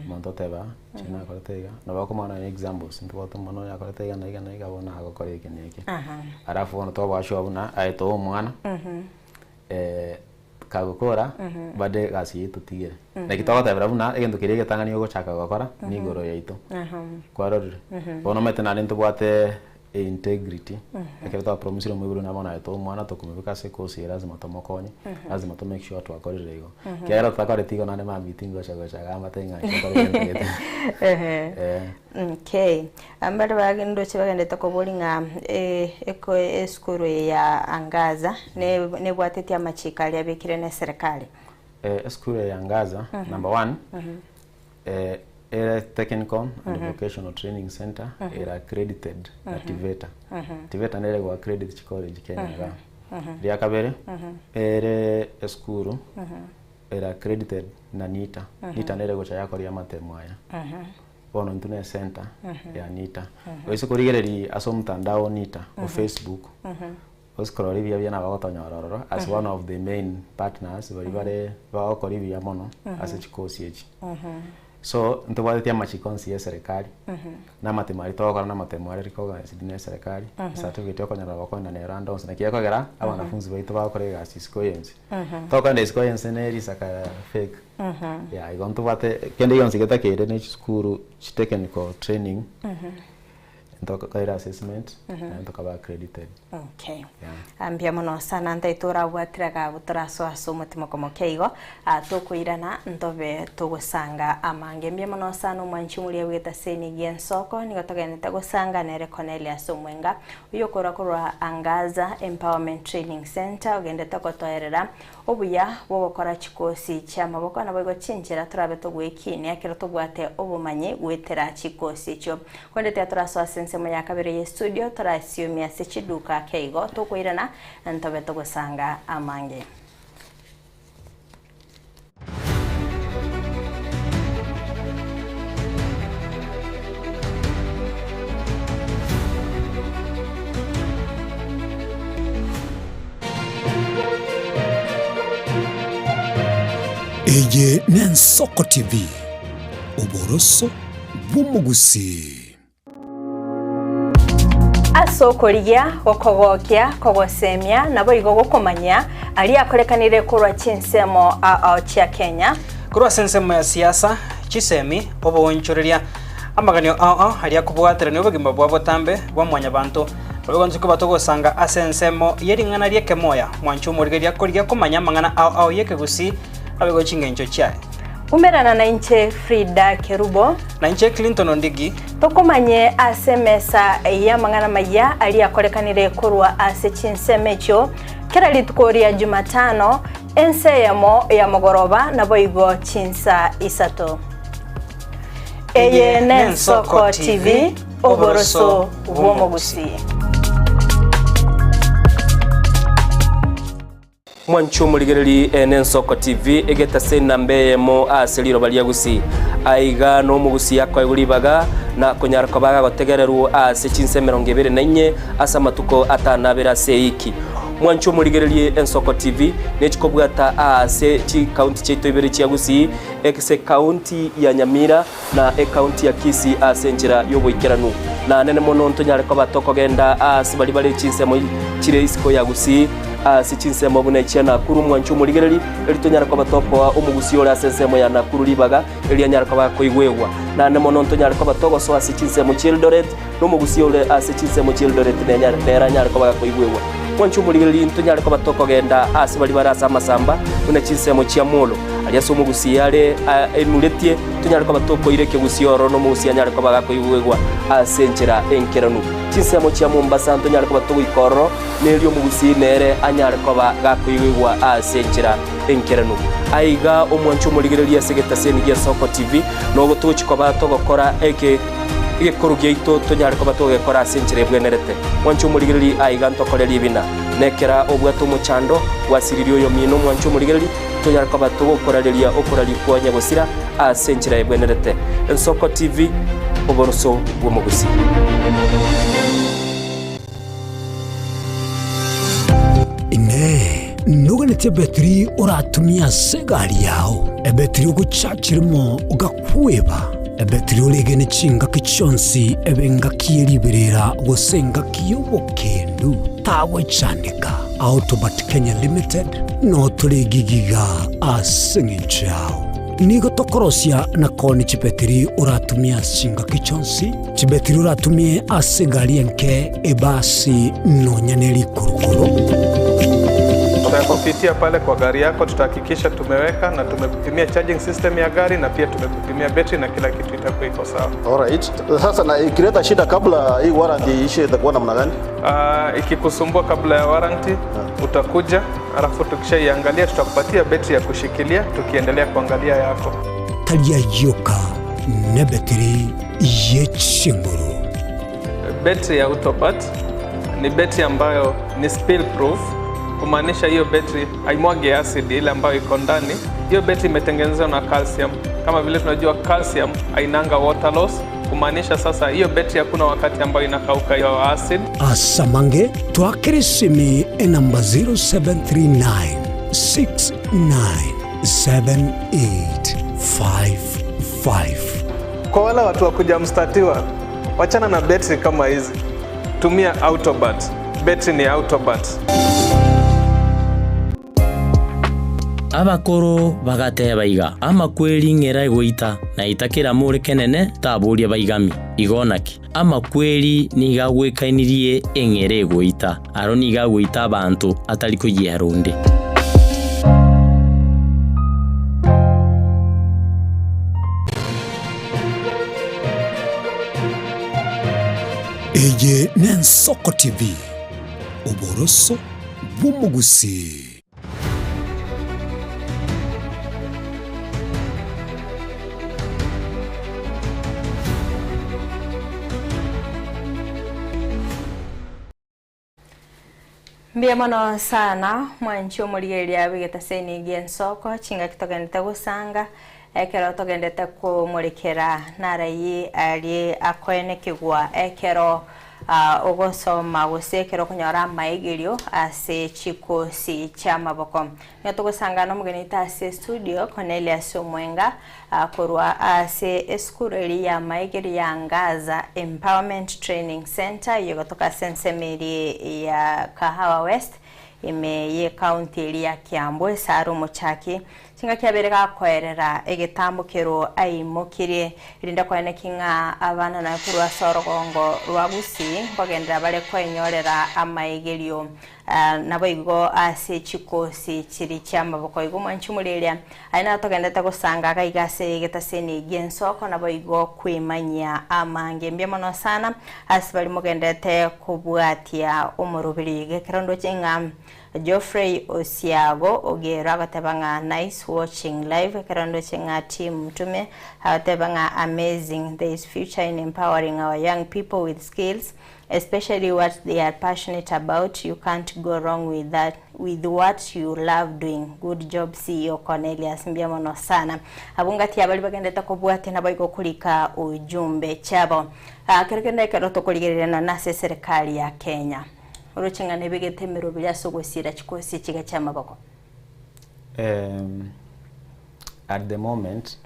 Omonto oteba, inche nakorete iga, nabo okomanya nonye examples, ntobwate omwana oyo akorete iga na iga na iga bono agokora eke na eke. Alafu bono twabaa sure buna aye toe omwana. Kagokora bado egasi eyio totigere. Naki togotebera buna egento keria egetang'ani ogochaka gokora nigoro yaito. Kwarorire? Bono omanyete naende ntobwate integrity, ekero twapromisire omoibori buna bono aye toe omwana tokomobeka ase ecourse eye lazima tomokonye, lazima to make sure twakorire igo. Ekiagera totakoreti igo naende mambia tingocha gocha igaa mbatebie ng'a inche nkore egento gete. Okay. Mbare ndoche bagenderete koboria ng'a eko esukuru eye ya Angaza nebwatetie amachiko aria abekire ne eserekari. Esukuru eye ya Angaza, number one, ere Technical and Vocational Training Centre ere accredited na TVETA. TVETA nere ego accredit chicollege Kenya igaa. Ria kabere, ere esukuru ere accredited na NITA. NITA nere egocha yakoria amatemo aya. Bono intwe ne center ya NITA. Oise korigereria ase omotandao o NITA o Facebook, ose korora ebiya biria nabo ogotonyora ororo as one of the main partners baria bare bagokora ebiya mono ase chikosi echi. So ntobwatetie amachiko onsi ya eserekari, na amatemo aria togokora na amatemo aria recognized na eserekari, ecertificate okonyora gokogenda nero ande onsi. Naki ekogera abanafunzi baito bagokora egasi isiko ya ense. Tokogenda isiko ya ense ne risaka fake. Yeah, igo ntobwate kende gionsi getakeire ne chisukuru chi technical training ntokoira assessment naende tokaba accredited. Okay. Yeah. Ah, mbuya mono sana ntaito orabwatire iga abwo torasoa ase omotima komokia igo ah, tokoirana ntobe togosanga amange. Mbuya mono sana omwanchi omoria bw'etaseni gi'ensoko nigo togenderete gosanga nere Cornelius Omwenga oyio okorwa korwa Angaza Empowerment Training Centre ogenderete gotoerera Obuya bw'ogokora chikosi chi'amaboko naboigo chinchera torabe togwekinia ekero tobwate obomanyi goetera chikosi echio. Korende tiga torasoa ase ensemo ya kabere y'estudio torasiomie ase chiduka ake igo tokoirana ntobe togosanga amange. Eye n'Ensoko TV, oboroso bw'omogusii. Ase okorigia, gokogokia, kogosemia, naboigo gokomanyia aria akorekanire korwa chinsemo ao ao chia Kenya. Korwa ase ensemo ya siasa, chisemi, oboonchoreria, amaganio ao ao aria akobwaterania obogima bwa botambe bwa mwanyabanto, Boigo intwe koba togosanga ase ensemo ye ring'ana ri'ekemoya, mwanche omorigereria korigia komanya amang'ana ao ao y'ekegusii abe chingencho chiaye. Umerana nainche Frida Kerubo. Nainche Clinton Ondigi. Tokomanye ase emesa y'amang'ana amayia aria akorekanire korwa ase chinsemo echio. Kera rituko ria Jumatano, ensa eyemo ya mogoroba naboigo chinsa isato. Eye n'Ensoko TV, oboroso bw'omogusii. Mwanche omorigereri ene Ensoko TV egetase enamba eyemo ase riroba ria Gusii. Aiga nomogusii akoegwa ribaga na konyara koba agagotegererwa ase chinsa 24 ase amatuko atano abere ase eiki. Mwanche omorigererie Ensoko TV nechikobwata aase chikaunti chiaito ibere chia Gusii ase ekaunti ya Nyamira na ekaunti ya Kisii ase enchera y'oboikeranu. Na nene mono ntonyare koba tokogenda aase baria bare chinsemo chire isiko ya Gusii, ase chinsemo buna echia Nakuru mwanche omorigereri, erio tonyare koba tokoa omogusii ore ase ensemo ya Nakuru ribaga, erio anyare koba akoigwegwa. Naende mono ntonyare koba togosoa ase chinsemo chi'Eldoret, na omogusii ore ase chinsemo chi'Eldoret nere anyare koba gakoigwegwa. Mwanche omorigereri, ntonyare koba tokogenda aase baria bare ase amasamba, buna chinsemo chia Molo, aria ase omogusii are enuretie, tonyare koba tokoira ekegusii ororo, na omogusii anyare koba gakoigwegwa ase enchera enkeranu. Chinsemo chia Mombasa ntonyare koba togoika ororo, na erio omogusii nere anyare koba gakoigwegwa ase enchera enkeranu. Aiga omwanche omorigereria ase egetaseni gia Soko TV, nogo togochia koba togokora eke egekoro giaito tonyare koba togekora ase enchera ebwenerete. Mwanche omorigereria aiga ntokore ribina. Nekera obwate omochando, gwasiririe oyomino mwanche omorigereria, tonyare koba togokorareria okoraria kwa nyagosira ase enchera ebwenerete. Ensoko TV, oboroso bw'omogusii. Inee! Noganetie ebetiri oratumie ase egari yao? Ebetiri ogochachirimo ogakweba? Ebetiri oregene chingaki chionsi ebe engaki ye riberera gose engaki y'obokendu? Tagwechandeka. Autobat Kenya Limited notore gigiga ase eng'encho yao. Nigo tokorosia na koonia chibetiri oratumie ase chingaki chionsi, chibetiri oratumie ase egari enke, ebasi, nonya ne rikurukuru. Tutakupitia pale kwa gari yako, tutahakikisha tumeweka na tumekupimia charging system ya gari na pia tumekupimia betri na kila kitu itakuwa iko sawa. Alright. Sasa na ikileta shida kabla hii warranty iishe itakuwa namna gani? Ikikusumbua kabla ya warranty utakuja, alafu tukishaiangalia tutakupatia betri ya kushikilia tukiendelea kuangalia yako. Tari ayio ka nebetiri ye chinguru. Betri ya Autobat ni betri ambayo ni spill proof, kumaanisha hiyo betri haimwagi acid ile ambayo iko ndani. Hiyo betri imetengenezwa na calcium. Kama vile tunajua calcium hainanga water loss, kumaanisha sasa hiyo betri hakuna wakati ambayo inakauka hiyo acid. Asamange twakere esimi enamba 0739 697855. Kwa wale watu wa kuja mstatiwa, wachana na betri kama hizi, tumia Autobat. Betri ni Autobat. Abakoro bagateba iga, Amakweri ng'era egoita, na etakera more kenene taboria baigami. Igo naki? Amakweri nigo agwekainirie eng'era egoita, aro nigo agoita abanto atari koyiera onde. Eye n'Ensoko TV, oboroso bw'omogusii. Mbuya mono sana mwanchi omorigereria bw'egetaseni gi'ensoko chingaki togendete gosanga ekero togendete komorekera narayi arie akoenekigwa ekero Ogosoma gose ekero okonyora amaigerio ase chikosi chi'amaboko. Nigo togosangana nomogeni oito ase estudio Cornelius Omwenga korwa ase esukuru eria y'amaigerio ya Ngaza Empowerment Training Centre eyio egotoka ase ensemo eria ya Kahawa West ime y'ecounty eria ya Kiambu ase are omochaki Chingaki abere gakoerera egetambo kerwo aimokirie, erinde koeneki ng'a abana naye korwa ase orogongo rwa Gusii nkogenderera bare koenyorera amaigerio, naboigo ase chikosi chiria chi'amaboko. Igo mwanche omoreria, aye naro togenderete gosanga iga iga ase egetaseni gi'ensoko, naboigo kwemanyia amange. Mbuya mono sana ase baria mogendererete kobwatia omoroberi. Iga ekero ndoche ng'a. Geoffrey Osiago Ogero agoteba ng'a nice watching live ekero ndoche ng'a team Mtume agoteba ng'a amazing there is future in empowering our young people with skills especially what they are passionate about you can't go wrong with that with what you love doing good job CEO Cornelius mbuya mono sana abwo ngati abari bagendete kobwatia naboigo korika ujumbe chiabo Ah, kero kende ekero tokorigereria nonya ase eserekari ya Kenya oroche ng'a nebegete emeroberi ase ogosiira chikosi chiga chi'amaboko. Em, at the moment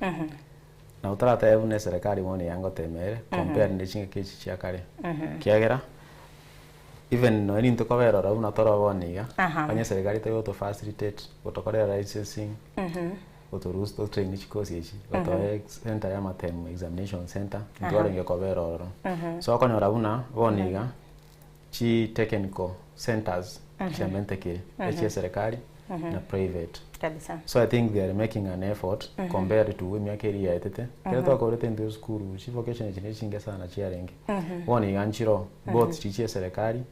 nabo toratebe buna eserekari bono eyangotema ere compare ne chingaki echi chia kare ekiagera even nonye nintwe kobera ororo buna tore bono iga onye eserekari tari goto facilitate gotokorera licensing gotoruhusu to train chikosi echi gotoa center ya amatemu examination center ntwarenge kobera ororo. So okonyora buna bono iga chi technical centers chiamentekire echia eserekari na private. Kabisa. So I think they are making an effort compared to emiaka eria yaetete. Ekero twakorete intwe esukuru chi vocation echi nechinge sana chiarenge. Bono iga nchiroo both chiria chia eserekari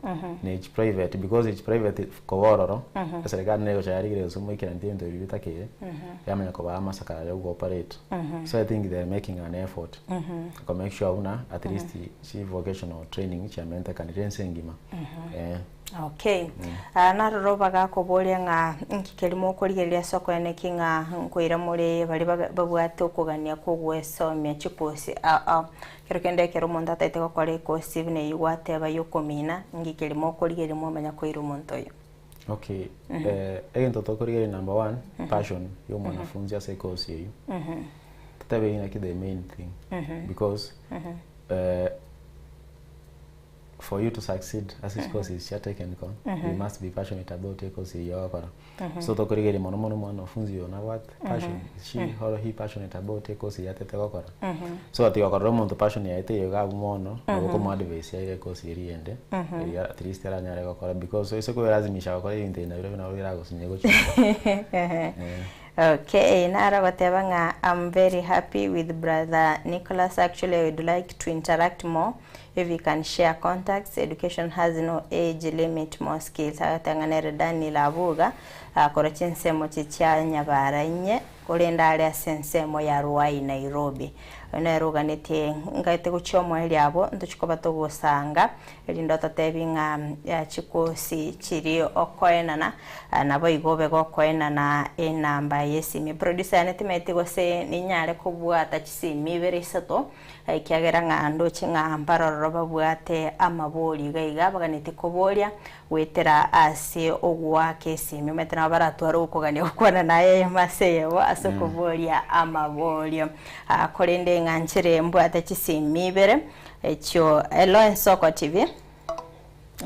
na echi private because echi private koba ororo eserekari nere egocha yarigereria gose moikeraneti ebinto biria bitakeire yamanya kobaa amasakara aria go operate. So I think they are making an effort ko make sure buna at least chi vocational training chiamentekanire ense engima eh. Okay. Ah, naroro bagakoboria ng'a nki keria mokorigereria ase okoene ki ng'a nkoira more baria baga babwate okogania kw'ogwesomia chikosi ao ao. Kero kende ekero omonto ataete gokora ekosi buna eyio gwateba y'okomina, nki keria mokorigereria mwamanya koira omonto oyio? Okay, egento tokorigereria number one, passion ya omwanafunzi ase ekosi eyio. Totebe ng'a naki the main thing because for you to succeed ase chikosi echi chia technical you must be passionate about ekosi eyio ogokora. So tokorigereria mono mono omwanafunzi oyo nabwate passion, is she or he passionate about ekosi eyio atete gokora. So that gokorora omonto passion yaye teiyo iga abwo mono, nabo okomo advise aire ekosi eria eyende, eria at least aranyare gokora because oise koelazimisha gokora ebinto ebi nabirobio nabo biragosinye gochia igoro. Okay, naro goteba ng'a am very happy with brother Nicholas actually I would like to interact more if he can share contacts education has no age limit more skills agoteba ng'a nere Daniel Abuga akorwa chinsemo chi chia Nyabara inye korende are ase ensemo ya Ruai Nairobi oyo nere oganetie ngaete gochia omoerio abwo ntochie koba togosanga Erinde ototebi ng'a chikosi chiria okoenana, naboigo obe gokoenana enamba y'esimi. Producer yane timanyeti gose ninyare kobwata chisimi ibere isato, ekiagera ng'a ndoche ng'a mbarororo babwate amabori iga iga baganetie koboria goetera ase ogoaka esimi. Omanyete nabo baratware ogokogania gokwana naye eyemo ase eyemo ase okoboria amaborio. Korende ng'a nchere mbwate chisimi ibere. Echio Hello Ensoko TV.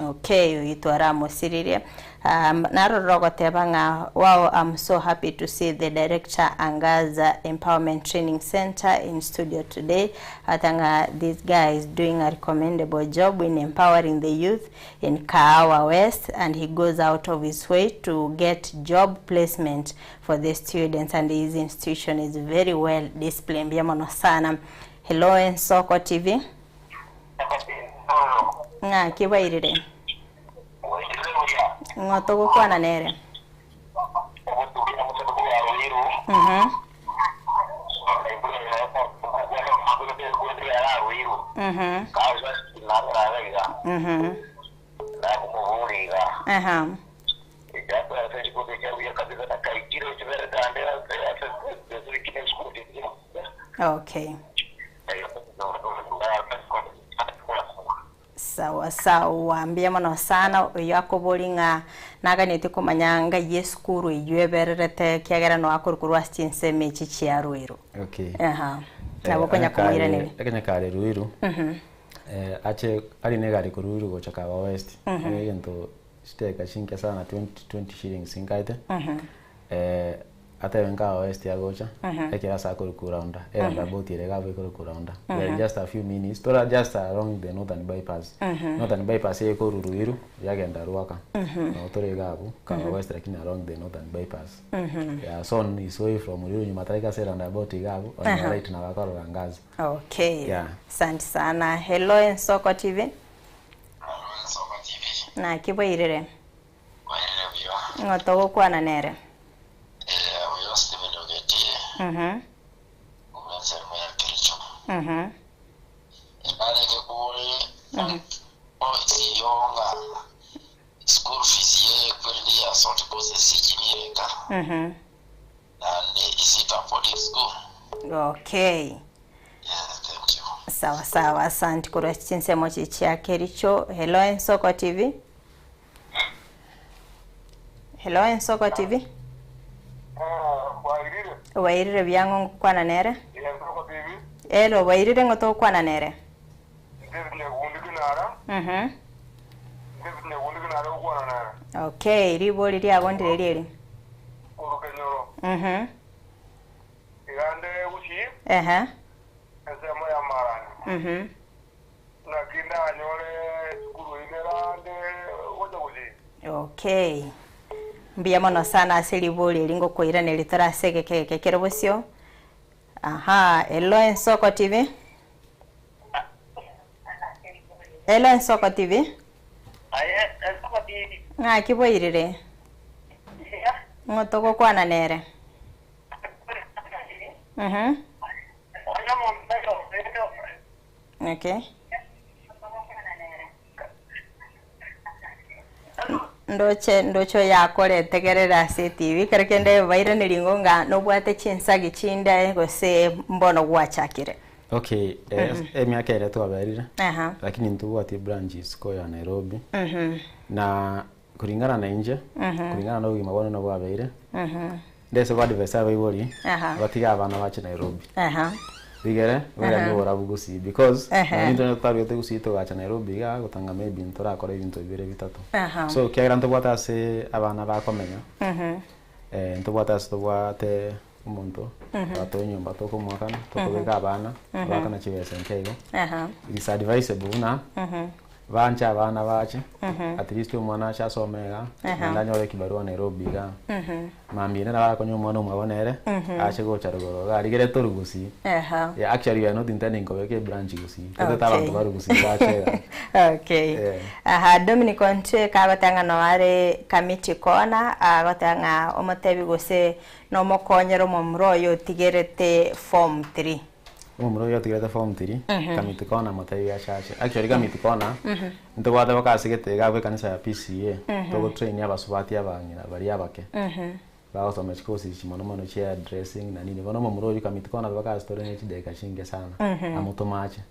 Okay, oyio twaramosiririe. Um, narorire ogoteba ng'a wow I'm so happy to see the director Angaza Empowerment Training Center in studio today. Ata ng'a this guy is doing a recommendable job in empowering the youth in Kahawa West and he goes out of his way to get job placement for the students and his institution is very well disciplined. Mbuya mono sana. Hello Ensoko TV. Ng'aki bwairire? Ng'o togokwana nere? Mhm. Mhm. Mhm. Aha. Okay. Sawa sawa, mbuya mono sana oyio akobori ng'a naganetie komanya ngai esukuru eyio ebererete ekiagera noa akorwa korwa ase chinsemo echi chia Ruiru. Okay. Aha. Nabo okonya komoiraneria. Ekenya kare Ruiru, ache aria na egari korwa Ruiru gocha Kahawa West, egento chidakika chinke sana 20 20 shillings nkaete. Atebe nkawa west agocha ekero ase akorokwa Raunda eroundabout ere iga abwo ekorokwa Raunda we are just a few minutes tore just along the northern bypass northern bypass ekorwa Ruiru yagenda Ruaka nabo tore iga abwo Kahawa West lakini along the northern bypass yeah so on his way from Ruiru nyuma ataraika ase eroundabout iga abwo on your right nabo akorora Ngazi Okay. yeah. Asante sana. Hello Ensoko TV. Naki bwairire? Ng'o togokwana nere? Eh, oyo Stephen Ogetie, korwa ensemo ya Kericho. Enarenge kore o ng'a school fees ye ekweri ya short courses chinirenga and is it a boarding school? Okay. Yes, thank you. Sawa sawa, asante korwa chinsemo chi chia Kericho. Hello Ensoko TV. Hello Ensoko TV. Wairire buya ng'o ngokwana nere? Ero wairire ng'o togokwana nere? Okay, ribori riago ndire rieri. Ehe. Okay. Mbuya mono sana ase ribori eri ngokoiraneria tore ase egeka eke kere bosio. Aha, hello Ensoko TV. Hello Ensoko TV. Ng'aki bwairire? Ng'o togokwana nere? Okay. Ndoche ndoche oyakore tegerera ase etibi ekero kende bairanerie ng'o ng'a nobwate chinsagi chinde gose mbono gwachakire. Okay, eh, emiaka ere twaberire Aha. lakini ntobwati branch isiko ya Nairobi na kulingana na inche kulingana na obogima bwane nabwabeire ndese go advise abaibori Aha. batige abana bache Nairobi Aha. rigere bairanie oborabu gusii because Ehe. nonye intwe twarwete gusii togacha Nairobi iga gotanga maybe ntorakora ebinto bibere bitato Aha. so ekiagera ntobwate ase abana bakomenya eh, ntobwate ase tobwate omonto twatoa enyomba tokomoakana tokobeka abana baakana chibesa nke igo Aha. it is advisable buna banche abana bache at least omwana ache asome iga naende anyore ekibarua Nairobi iga mambia ere nabo arakonya omwana omwabo nere ache gocha rogoro iga arigere toru gusii Aha. Yeah, actually we are not intending kobeka ebranch gusii totete Okay. abanto baru gusii bache iga Okay. Yeah. Aha, Dominic Ontwe kagoteba ng'a no are Kamiti Corner, agoteba ng'a omotebi gose nomokonyera omomura oyo otigerete form 3. Omomura oyo otigerete form 3 Kamiti Corner motebi achache actually Kamiti Corner ntobwate boka ase gete iga abwo ekanisa ya PCEA togotrain abasubati abang'ina baria abake bagosoma chikosi echi mono mono chia dressing na nini bono omomura oywo Kamiti Corner boka ase tore ne chidakika chinke sana amotome ache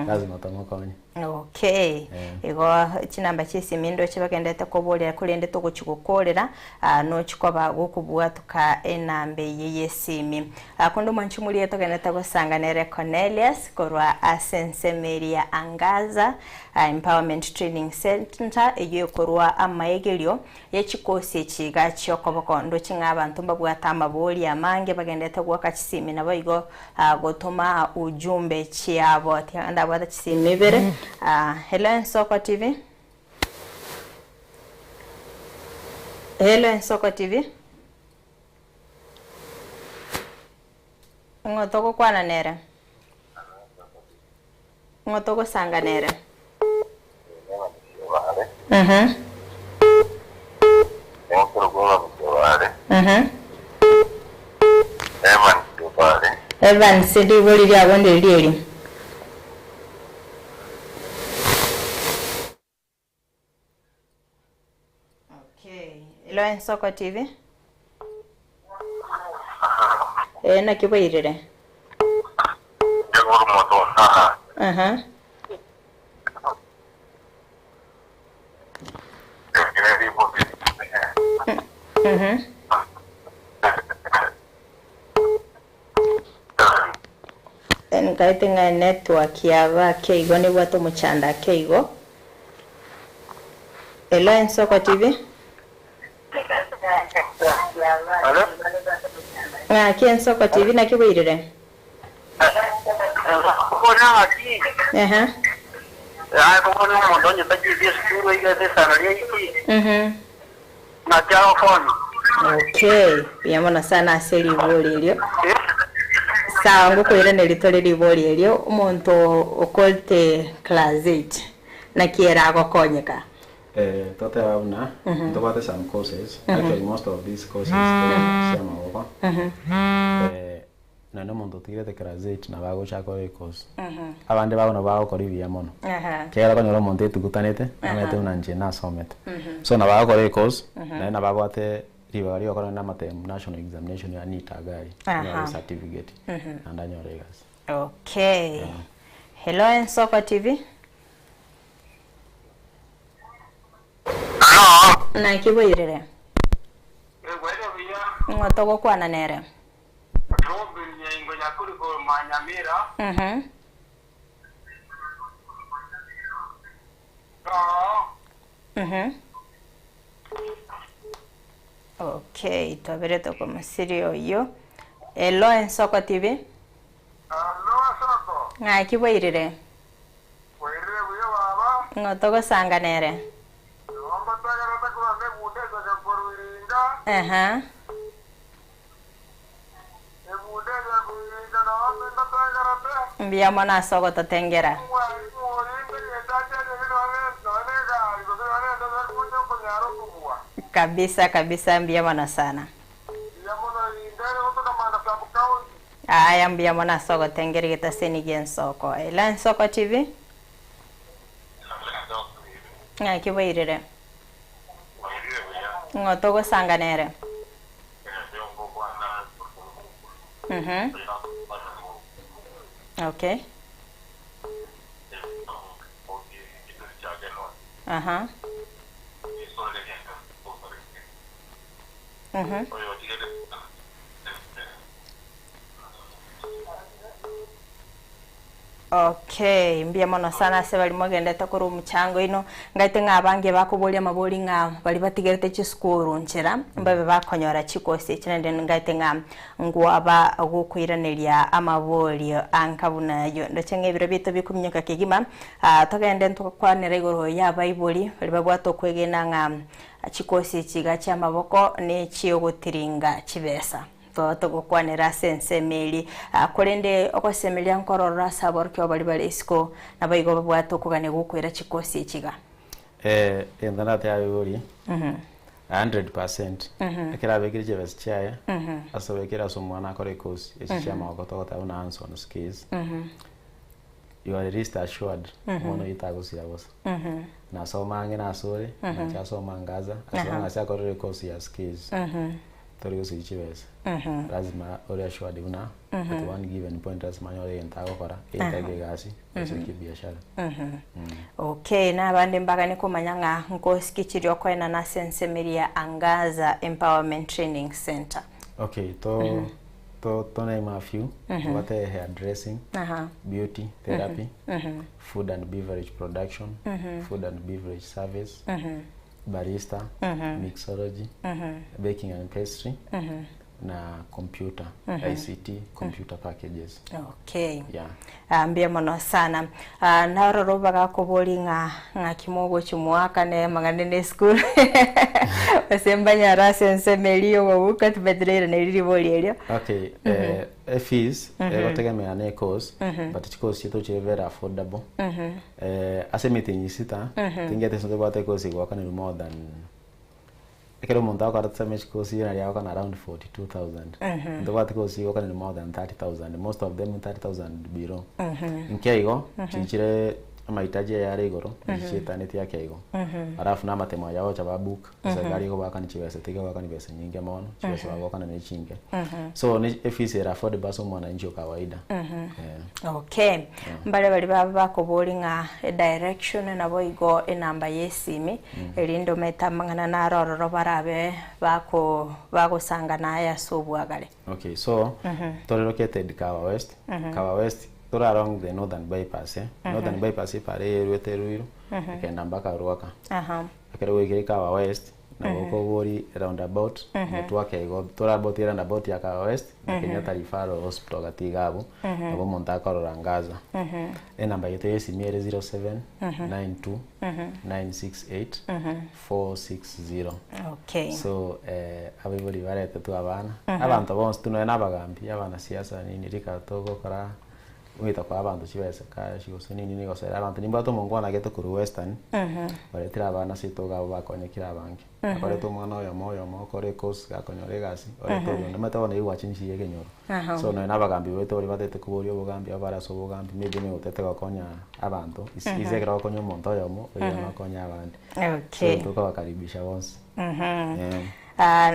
lazima tomokonye. Okay. Igo chinamba chia esimi ndoche bagenderete koborera korende togochi gokorera ah, nochi koba gokobwatoka enamba eye y'esimi. Ah, konde omwanchi omoria togenderete gosanga nere Cornelius korwa ase ensemo eria ya Angaza ah, Empowerment Training Centre eyio ekorwa amaegerio ye chikosi echi iga chi'okoboko ndoche ng'a abanto mbabwate amabori amange bagenderete goaka chisimi naboigo gotoma ujumbe chiabo. Tiga ndabwate chisimi ibere. Hello Ensoko TV. Hello Ensoko TV. Ng'o togokwana nere? Ng'o togosanga nere? Evans, rigori riago ndiri eri. Okay. Hello Ensoko TV. Eh, naki bwairire? Aha. Nkaete ng'a enetwork yaba ake igo nebwate omochando ake igo. Hello Ensoko TV. Ng'aki Ensoko TV naki bwairire? Ehe. Okay, mbuya mono sana ase ribori erio. Sawa ngokoiraneria tore ribori erio, omonto okorete class eight naki ere agokonyeka? Eh, toteba buna ntobwate some courses actually most of these courses cia amaboko eh, naende omonto otigirete class eight nabo agocha akore ecourse abande babo nabo bagokora ebuya mono ekiagera okonyora omonto etugutanete amanyete buna inche nasomete so nabo agokora ecourse naende nabo abwate ribaga riogokora naende amatemu national examination ya NEET iga aria anyore ecertificate naende anyore egasi. Okay. Hello Ensoko TV. Naki boirire? Ng'o togokwana nere? Okay, twabere tokomosiria oyio. Hello Ensoko TV. Ng'aki bwairire? Ng'o togosanga nere? Aha. Mbuya mono ase ogototengera. Kabisa kabisa mbuya mono sana. Aya mbuya mono ase ogotengera egetaseni gia Ensoko. Ela Ensoko TV. Ng'aki bwairire? Ng'o togosanga nere? Okay. Aha. Okay, mbuya mono sana ase baria mogendete korwa omochango oino, ngaete ng'a abange bakoboria amabori ng'a baria batigerete chisukuru nchera, mbabe bakonyora chikosi echi naende ngaete ng'a ngwaba gokoiraneria amaborio anka buna ayio. Ndoche ng'a ebiro biaito bikominyoka kegima, togende ntokwanere igoro y'abaibori baria babwate okwegena ng'a chikosi echi iga chi'amaboko ne chiogotiringa chibesa. Toba togokwanera ase ensemo eria, korende ogosemeria nkororora ase aborokigwa baria bare isiko, naboigo babwate okogania gw'okoira chikosi echi iga. Eh, egento ndatebe abaibori, 100% ekero abekire chibesa chiaye, ase obekire ase omwana akore ekosi, echi chia amagoko togoteba buna hands on skills, you are least assured omwana oyio tagosira bosa. Nasoma ang'e nasore, nache asome angaza, as long as akorire ekosi ya skills. Tori gosiria chibesa, lazima ore assured buna at one given point lasima anyore egento agokora, egento eke egasi, gose ekibiashara. Okay, na abande mbagane komanya ng'a nkosi ki chiria okoenana ase ensemo eria ya Angaza Empowerment Training Centre. Okay, to to to name a few, tobwate hair dressing, beauty therapy, food and beverage production, food and beverage service, barista, mixology, baking and pastry, na computer, ICT computer packages. Okay. Yeah. Ah, mbuya mono sana. Ah, naroro bagakobori ng'a ng'aki mogochi moakane amang'ana ne esukuru gose mbanyare ase ensemo eria yogobuka tibetire iraneria ribori erio. Okay, eh, efees egotegemea na ecourse but chicourse chiaito chire very affordable. Eh, ase emetienyi sita tingete ase tobwate ecourse egoakanerwa more than ekero omonto agokora tuseme chicourse iga nari agoakana around 42,000 ntobwate course egoakanerwa more than 30,000 most of them 30,000 below. Inke igo chichire amahitaji ayare igoro chietanetie ake igo. Alafu na amatemo aya agocha ba book eserikari egobaakani chibesa tiga besa nyinge mono chibesa bagoakana ne chinke. So ne efees ere affordable ase omwananchi o kawaida. Eh. Okay. Mbare baria baba bakobori ng'a edirection nabo igo enamba ya esimi erinde omanyete amang'ana naro ororo barabe bako bagosanga naye ase obwagare. Okay, so tore located Kahawa West. Kahawa West tore along the northern bypass eh. Northern bypass epara eye erwete Ruiru ekenda mpaka Ruaka. Ekero gwaikire Kahawa West nabo okobori roundabout network igo tore about roundabout ya Kahawa West na Kenyatta Referral Hospital gati iga abwo nabo omonto akorora Ngaza. Enamba yaito ya esimi ere 0792 968 460. Okay. So eh, abaibori baretetwe abana abanto bonsi tu nonya na abagambi abanasiasa nini rika togokora. Goeta koa abanto chibesa cash gose nini nigo gosera abanto nimbwate omongwana agete korwa western, oretire abana ase etogo abwo bakonyekire abange. Akorete omwana oyomo oyomo okore ecourse gakonyora egasi, orete oyonde. Omanyete bono eywo gwachenchirie ekenyoro. So nonye na abagambi baito baria batagete koboria obogambi abwo bare ase obogambi maybe onye gotete gokonya abanto, is easy ekero ogokonya omonto oyomo, oyio nokonya abande. So tokobakaribisha bonsi. Eh.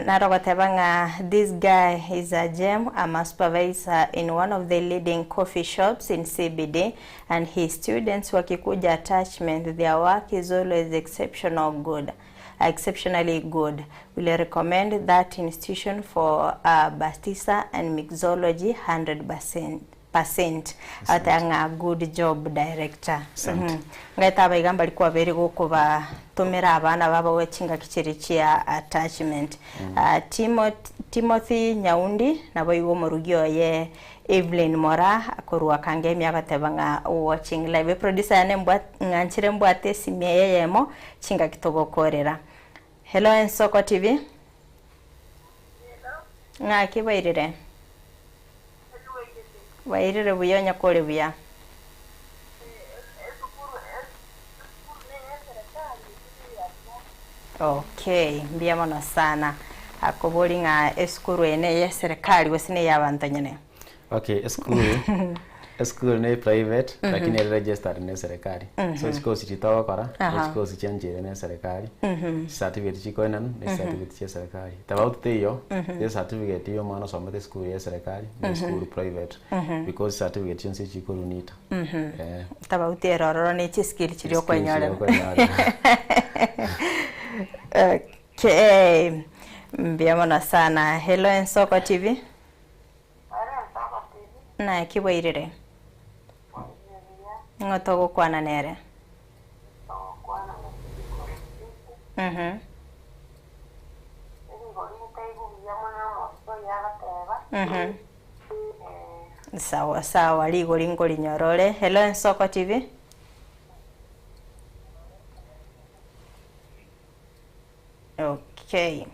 Naro goteba ng'a this guy is a gem, I'm a supervisor in one of the leading coffee shops in CBD and his students wakikuja attachment their work is always exceptional good, exceptionally good. Will recommend that institution for Bastisa and mixology 100%. Percent. Agoteba ng'a good job director. Asante. Ngaete abaiga mbari kwabere gokobatomera abana babo goe chingaki chiria chia attachment. Ah, Timo, Timothy Nyaundi naboigo omorugi oye Evelyn Moraa korwa Kangemi agoteba ng'a watching live. Eproducer yane mbwa ng'anchire mbwate esimi eye eyemo chingaki togokorera. Hello Ensoko TV. Ng'aki bwairire? Bwairire buya onye kore buya. Okay, mbuya mono sana. Akobori ng'a esukuru eye neye serikali gose neye abanto nyene? Okay, esukuru esukuru ne private lakini ere registered ne serikali. So chikosi chiria togokora ne chikosi chiancheire ne serikali, chicertificate chikoenanwa ne chicertificate chia serikali. Tofauti teiyo, ya ecertificate ya omwana osomete esukuru ya eserekari na esukuru private because certificate chionsi echikorwa nita. Eh. Tofauti ere ororo ne chiskill chiria Chiskill chiria okwenyorera. okwenyorera. Okay, mbuya mono sana. Hello Ensoko TV. Naki bwairire? Ng'o togokwana nere? Mhm. Mhm. Sawa sawa rigori nkorinyora ore. Hello Ensoko TV. Okay.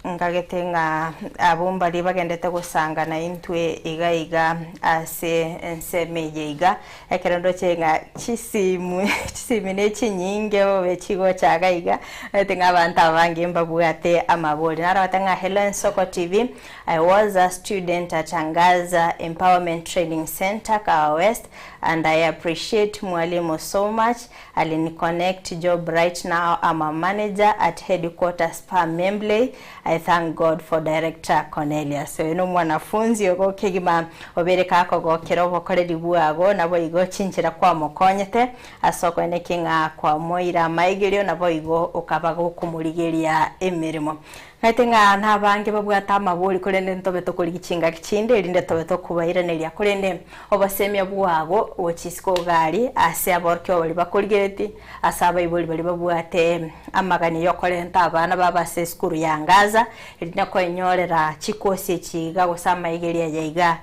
Nkagete ng'a abwo mbaria bagendete gosangana intwe iga iga ase ensemo eye iga, ekero ndoche ng'a chisimu chisimi ne chinyinge bobe chigocha iga iga, omanyete ng'a abanto abange mbabwate amabori. Naro ogoteba ng'a hello Ensoko TV, I was a student at Angaza Empowerment Training Centre, Kahawa West, and I appreciate Mwalimu so much. Aliniconnect job right now am a manager at headquarters pa Membley I thank God for director Cornelius oyo nomwanafunzi ogo kegima obere kakogokera obokoreri bwago naboigo chinchera kwamokonyete ase okoeneki ng'a kwamoira amaigerio naboigo okaba gokomorigeria emeremo Naete ng'a nabange babwate amabori, korende ntobe tokorigia chingaki chinde, erinde tobe tokobairaneria. Korende obosemia bwabo gochia isiko gari ase aborokigwa baria bakorigeretie, ase abaibori baria babwate amagani y'okorenta abana babo ase esukuru ya Angaza, erinde koenyorera chikosi echi iga gose amaigerio aya iga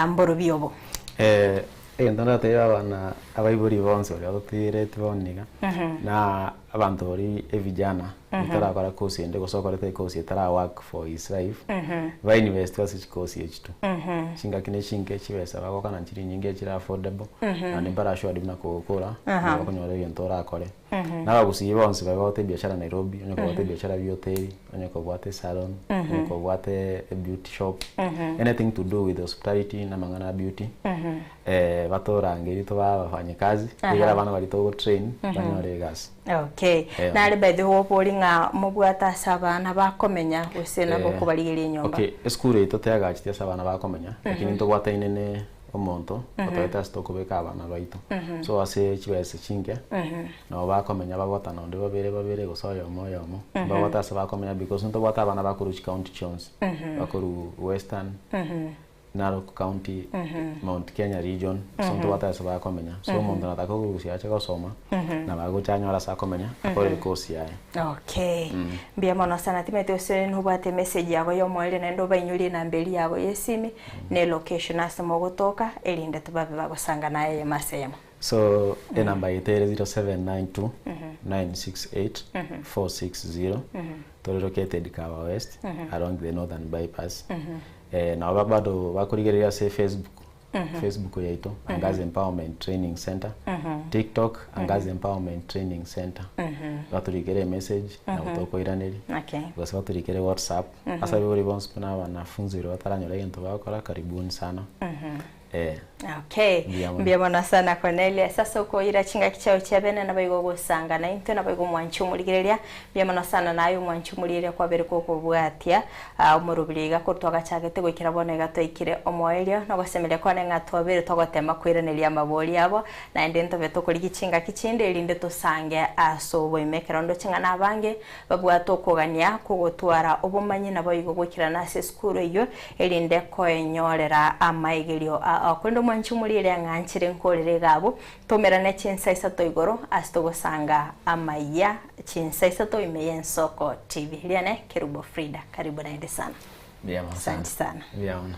mborobio obo. Egento ndatebie abana abaibori bonsi baria batotigereti bono iga, na abanto baria evijana otarakora course ende gose okorete ecourse etara work for his life, ba invest ase chicourse echi tu. Chingaki na echinke chibesa bagokana nchiri nyinge chire affordable, naende mbare assured buna kogokora, nabo okonyora egento orakore. Na abagusii bonsi baria bagote ebiashara Nairobi, onye kobwate ebiashara bia hoteli, onye kobwate esalon, onye kobwate ebeauty shop, anything to do with hospitality na amang'ana a beauty, batorangerie tobae abafanyikazi, ekero abana baria togotrain, banyore egasi. Okay. Nare by the way obori ng'a mobwate ase abana bakomenya gose nabo okobarigeria enyomba? Okay, esukuru yaito teagacheti ase abana bakomenya, lakini ntobwataine ne omonto otoete ase tokobeka abana baito. So ase chibesa chinke, nabo bakomenya bagotana onde babere babere gose oyomo oyomo, mbabwate ase bakomenya because ntobwate abana bakorwa chicounty chionsi, bakorwa Western, Narok county, Mount Kenya region, so ntobwate ase bakomenya. So omonto nataka korusia ache gosoma, nabo agocha anyore ase akomenya, akore ecourse yaye. Okay. Mbuya mono sana timanyeti gose nobwate emessage yago ya omoerio naende obainyorie enamba eria yago ya esimi na elocation ase mogotoka erinde tobabe bagosanga naye eyemo ase eyemo. So enamba yaito ere 0792 968 460 tore located Kahawa West along the northern bypass. Nabo bado bakorigereria ase Facebook. Facebook yaito Angazi Empowerment Training Center, TikTok Angazi Empowerment Training Center. Batorikere emessage nabo tokoiraneria. Gose batorikere WhatsApp. Ase abaibori bonsi buna abanafunzi riria bataranyora egento bagokora karibuni sana. Eh. Okay. Mbuya mono. Mbuya mono sana Cornelia. Sasa okoira chingaki chiao chia bene nabo igo ogosanga naintwe nabo igo omwanchi omorigereria. Mbuya mono sana naye omwanchi omorigereria kwabere gokobwatia ah, omorobiri iga korwa twagachagete goikera bono iga twaikire omoerio nogosemeria kwane ng'a twabere togotema koiraneria amabori abo naende ntobe tokorigia chingaki chinde erinde tosange ase oboime ekero ndoche ng'a nabange Babwate okogania kw'ogotwara obomanyi naboigo goikerana ase esukuru eyio, erinde koenyorera amaegerio ao. Korende omwanchi omoriri ang'anchire nkorere iga abwo, toumerane chinsa isato igoro ase togosanga amayia chinsa isato ime y'Ensoko TV. Riane Kerubo Frida, karibu naende sana. Mbuya mono sana. Asanti sana. Mbuya mono.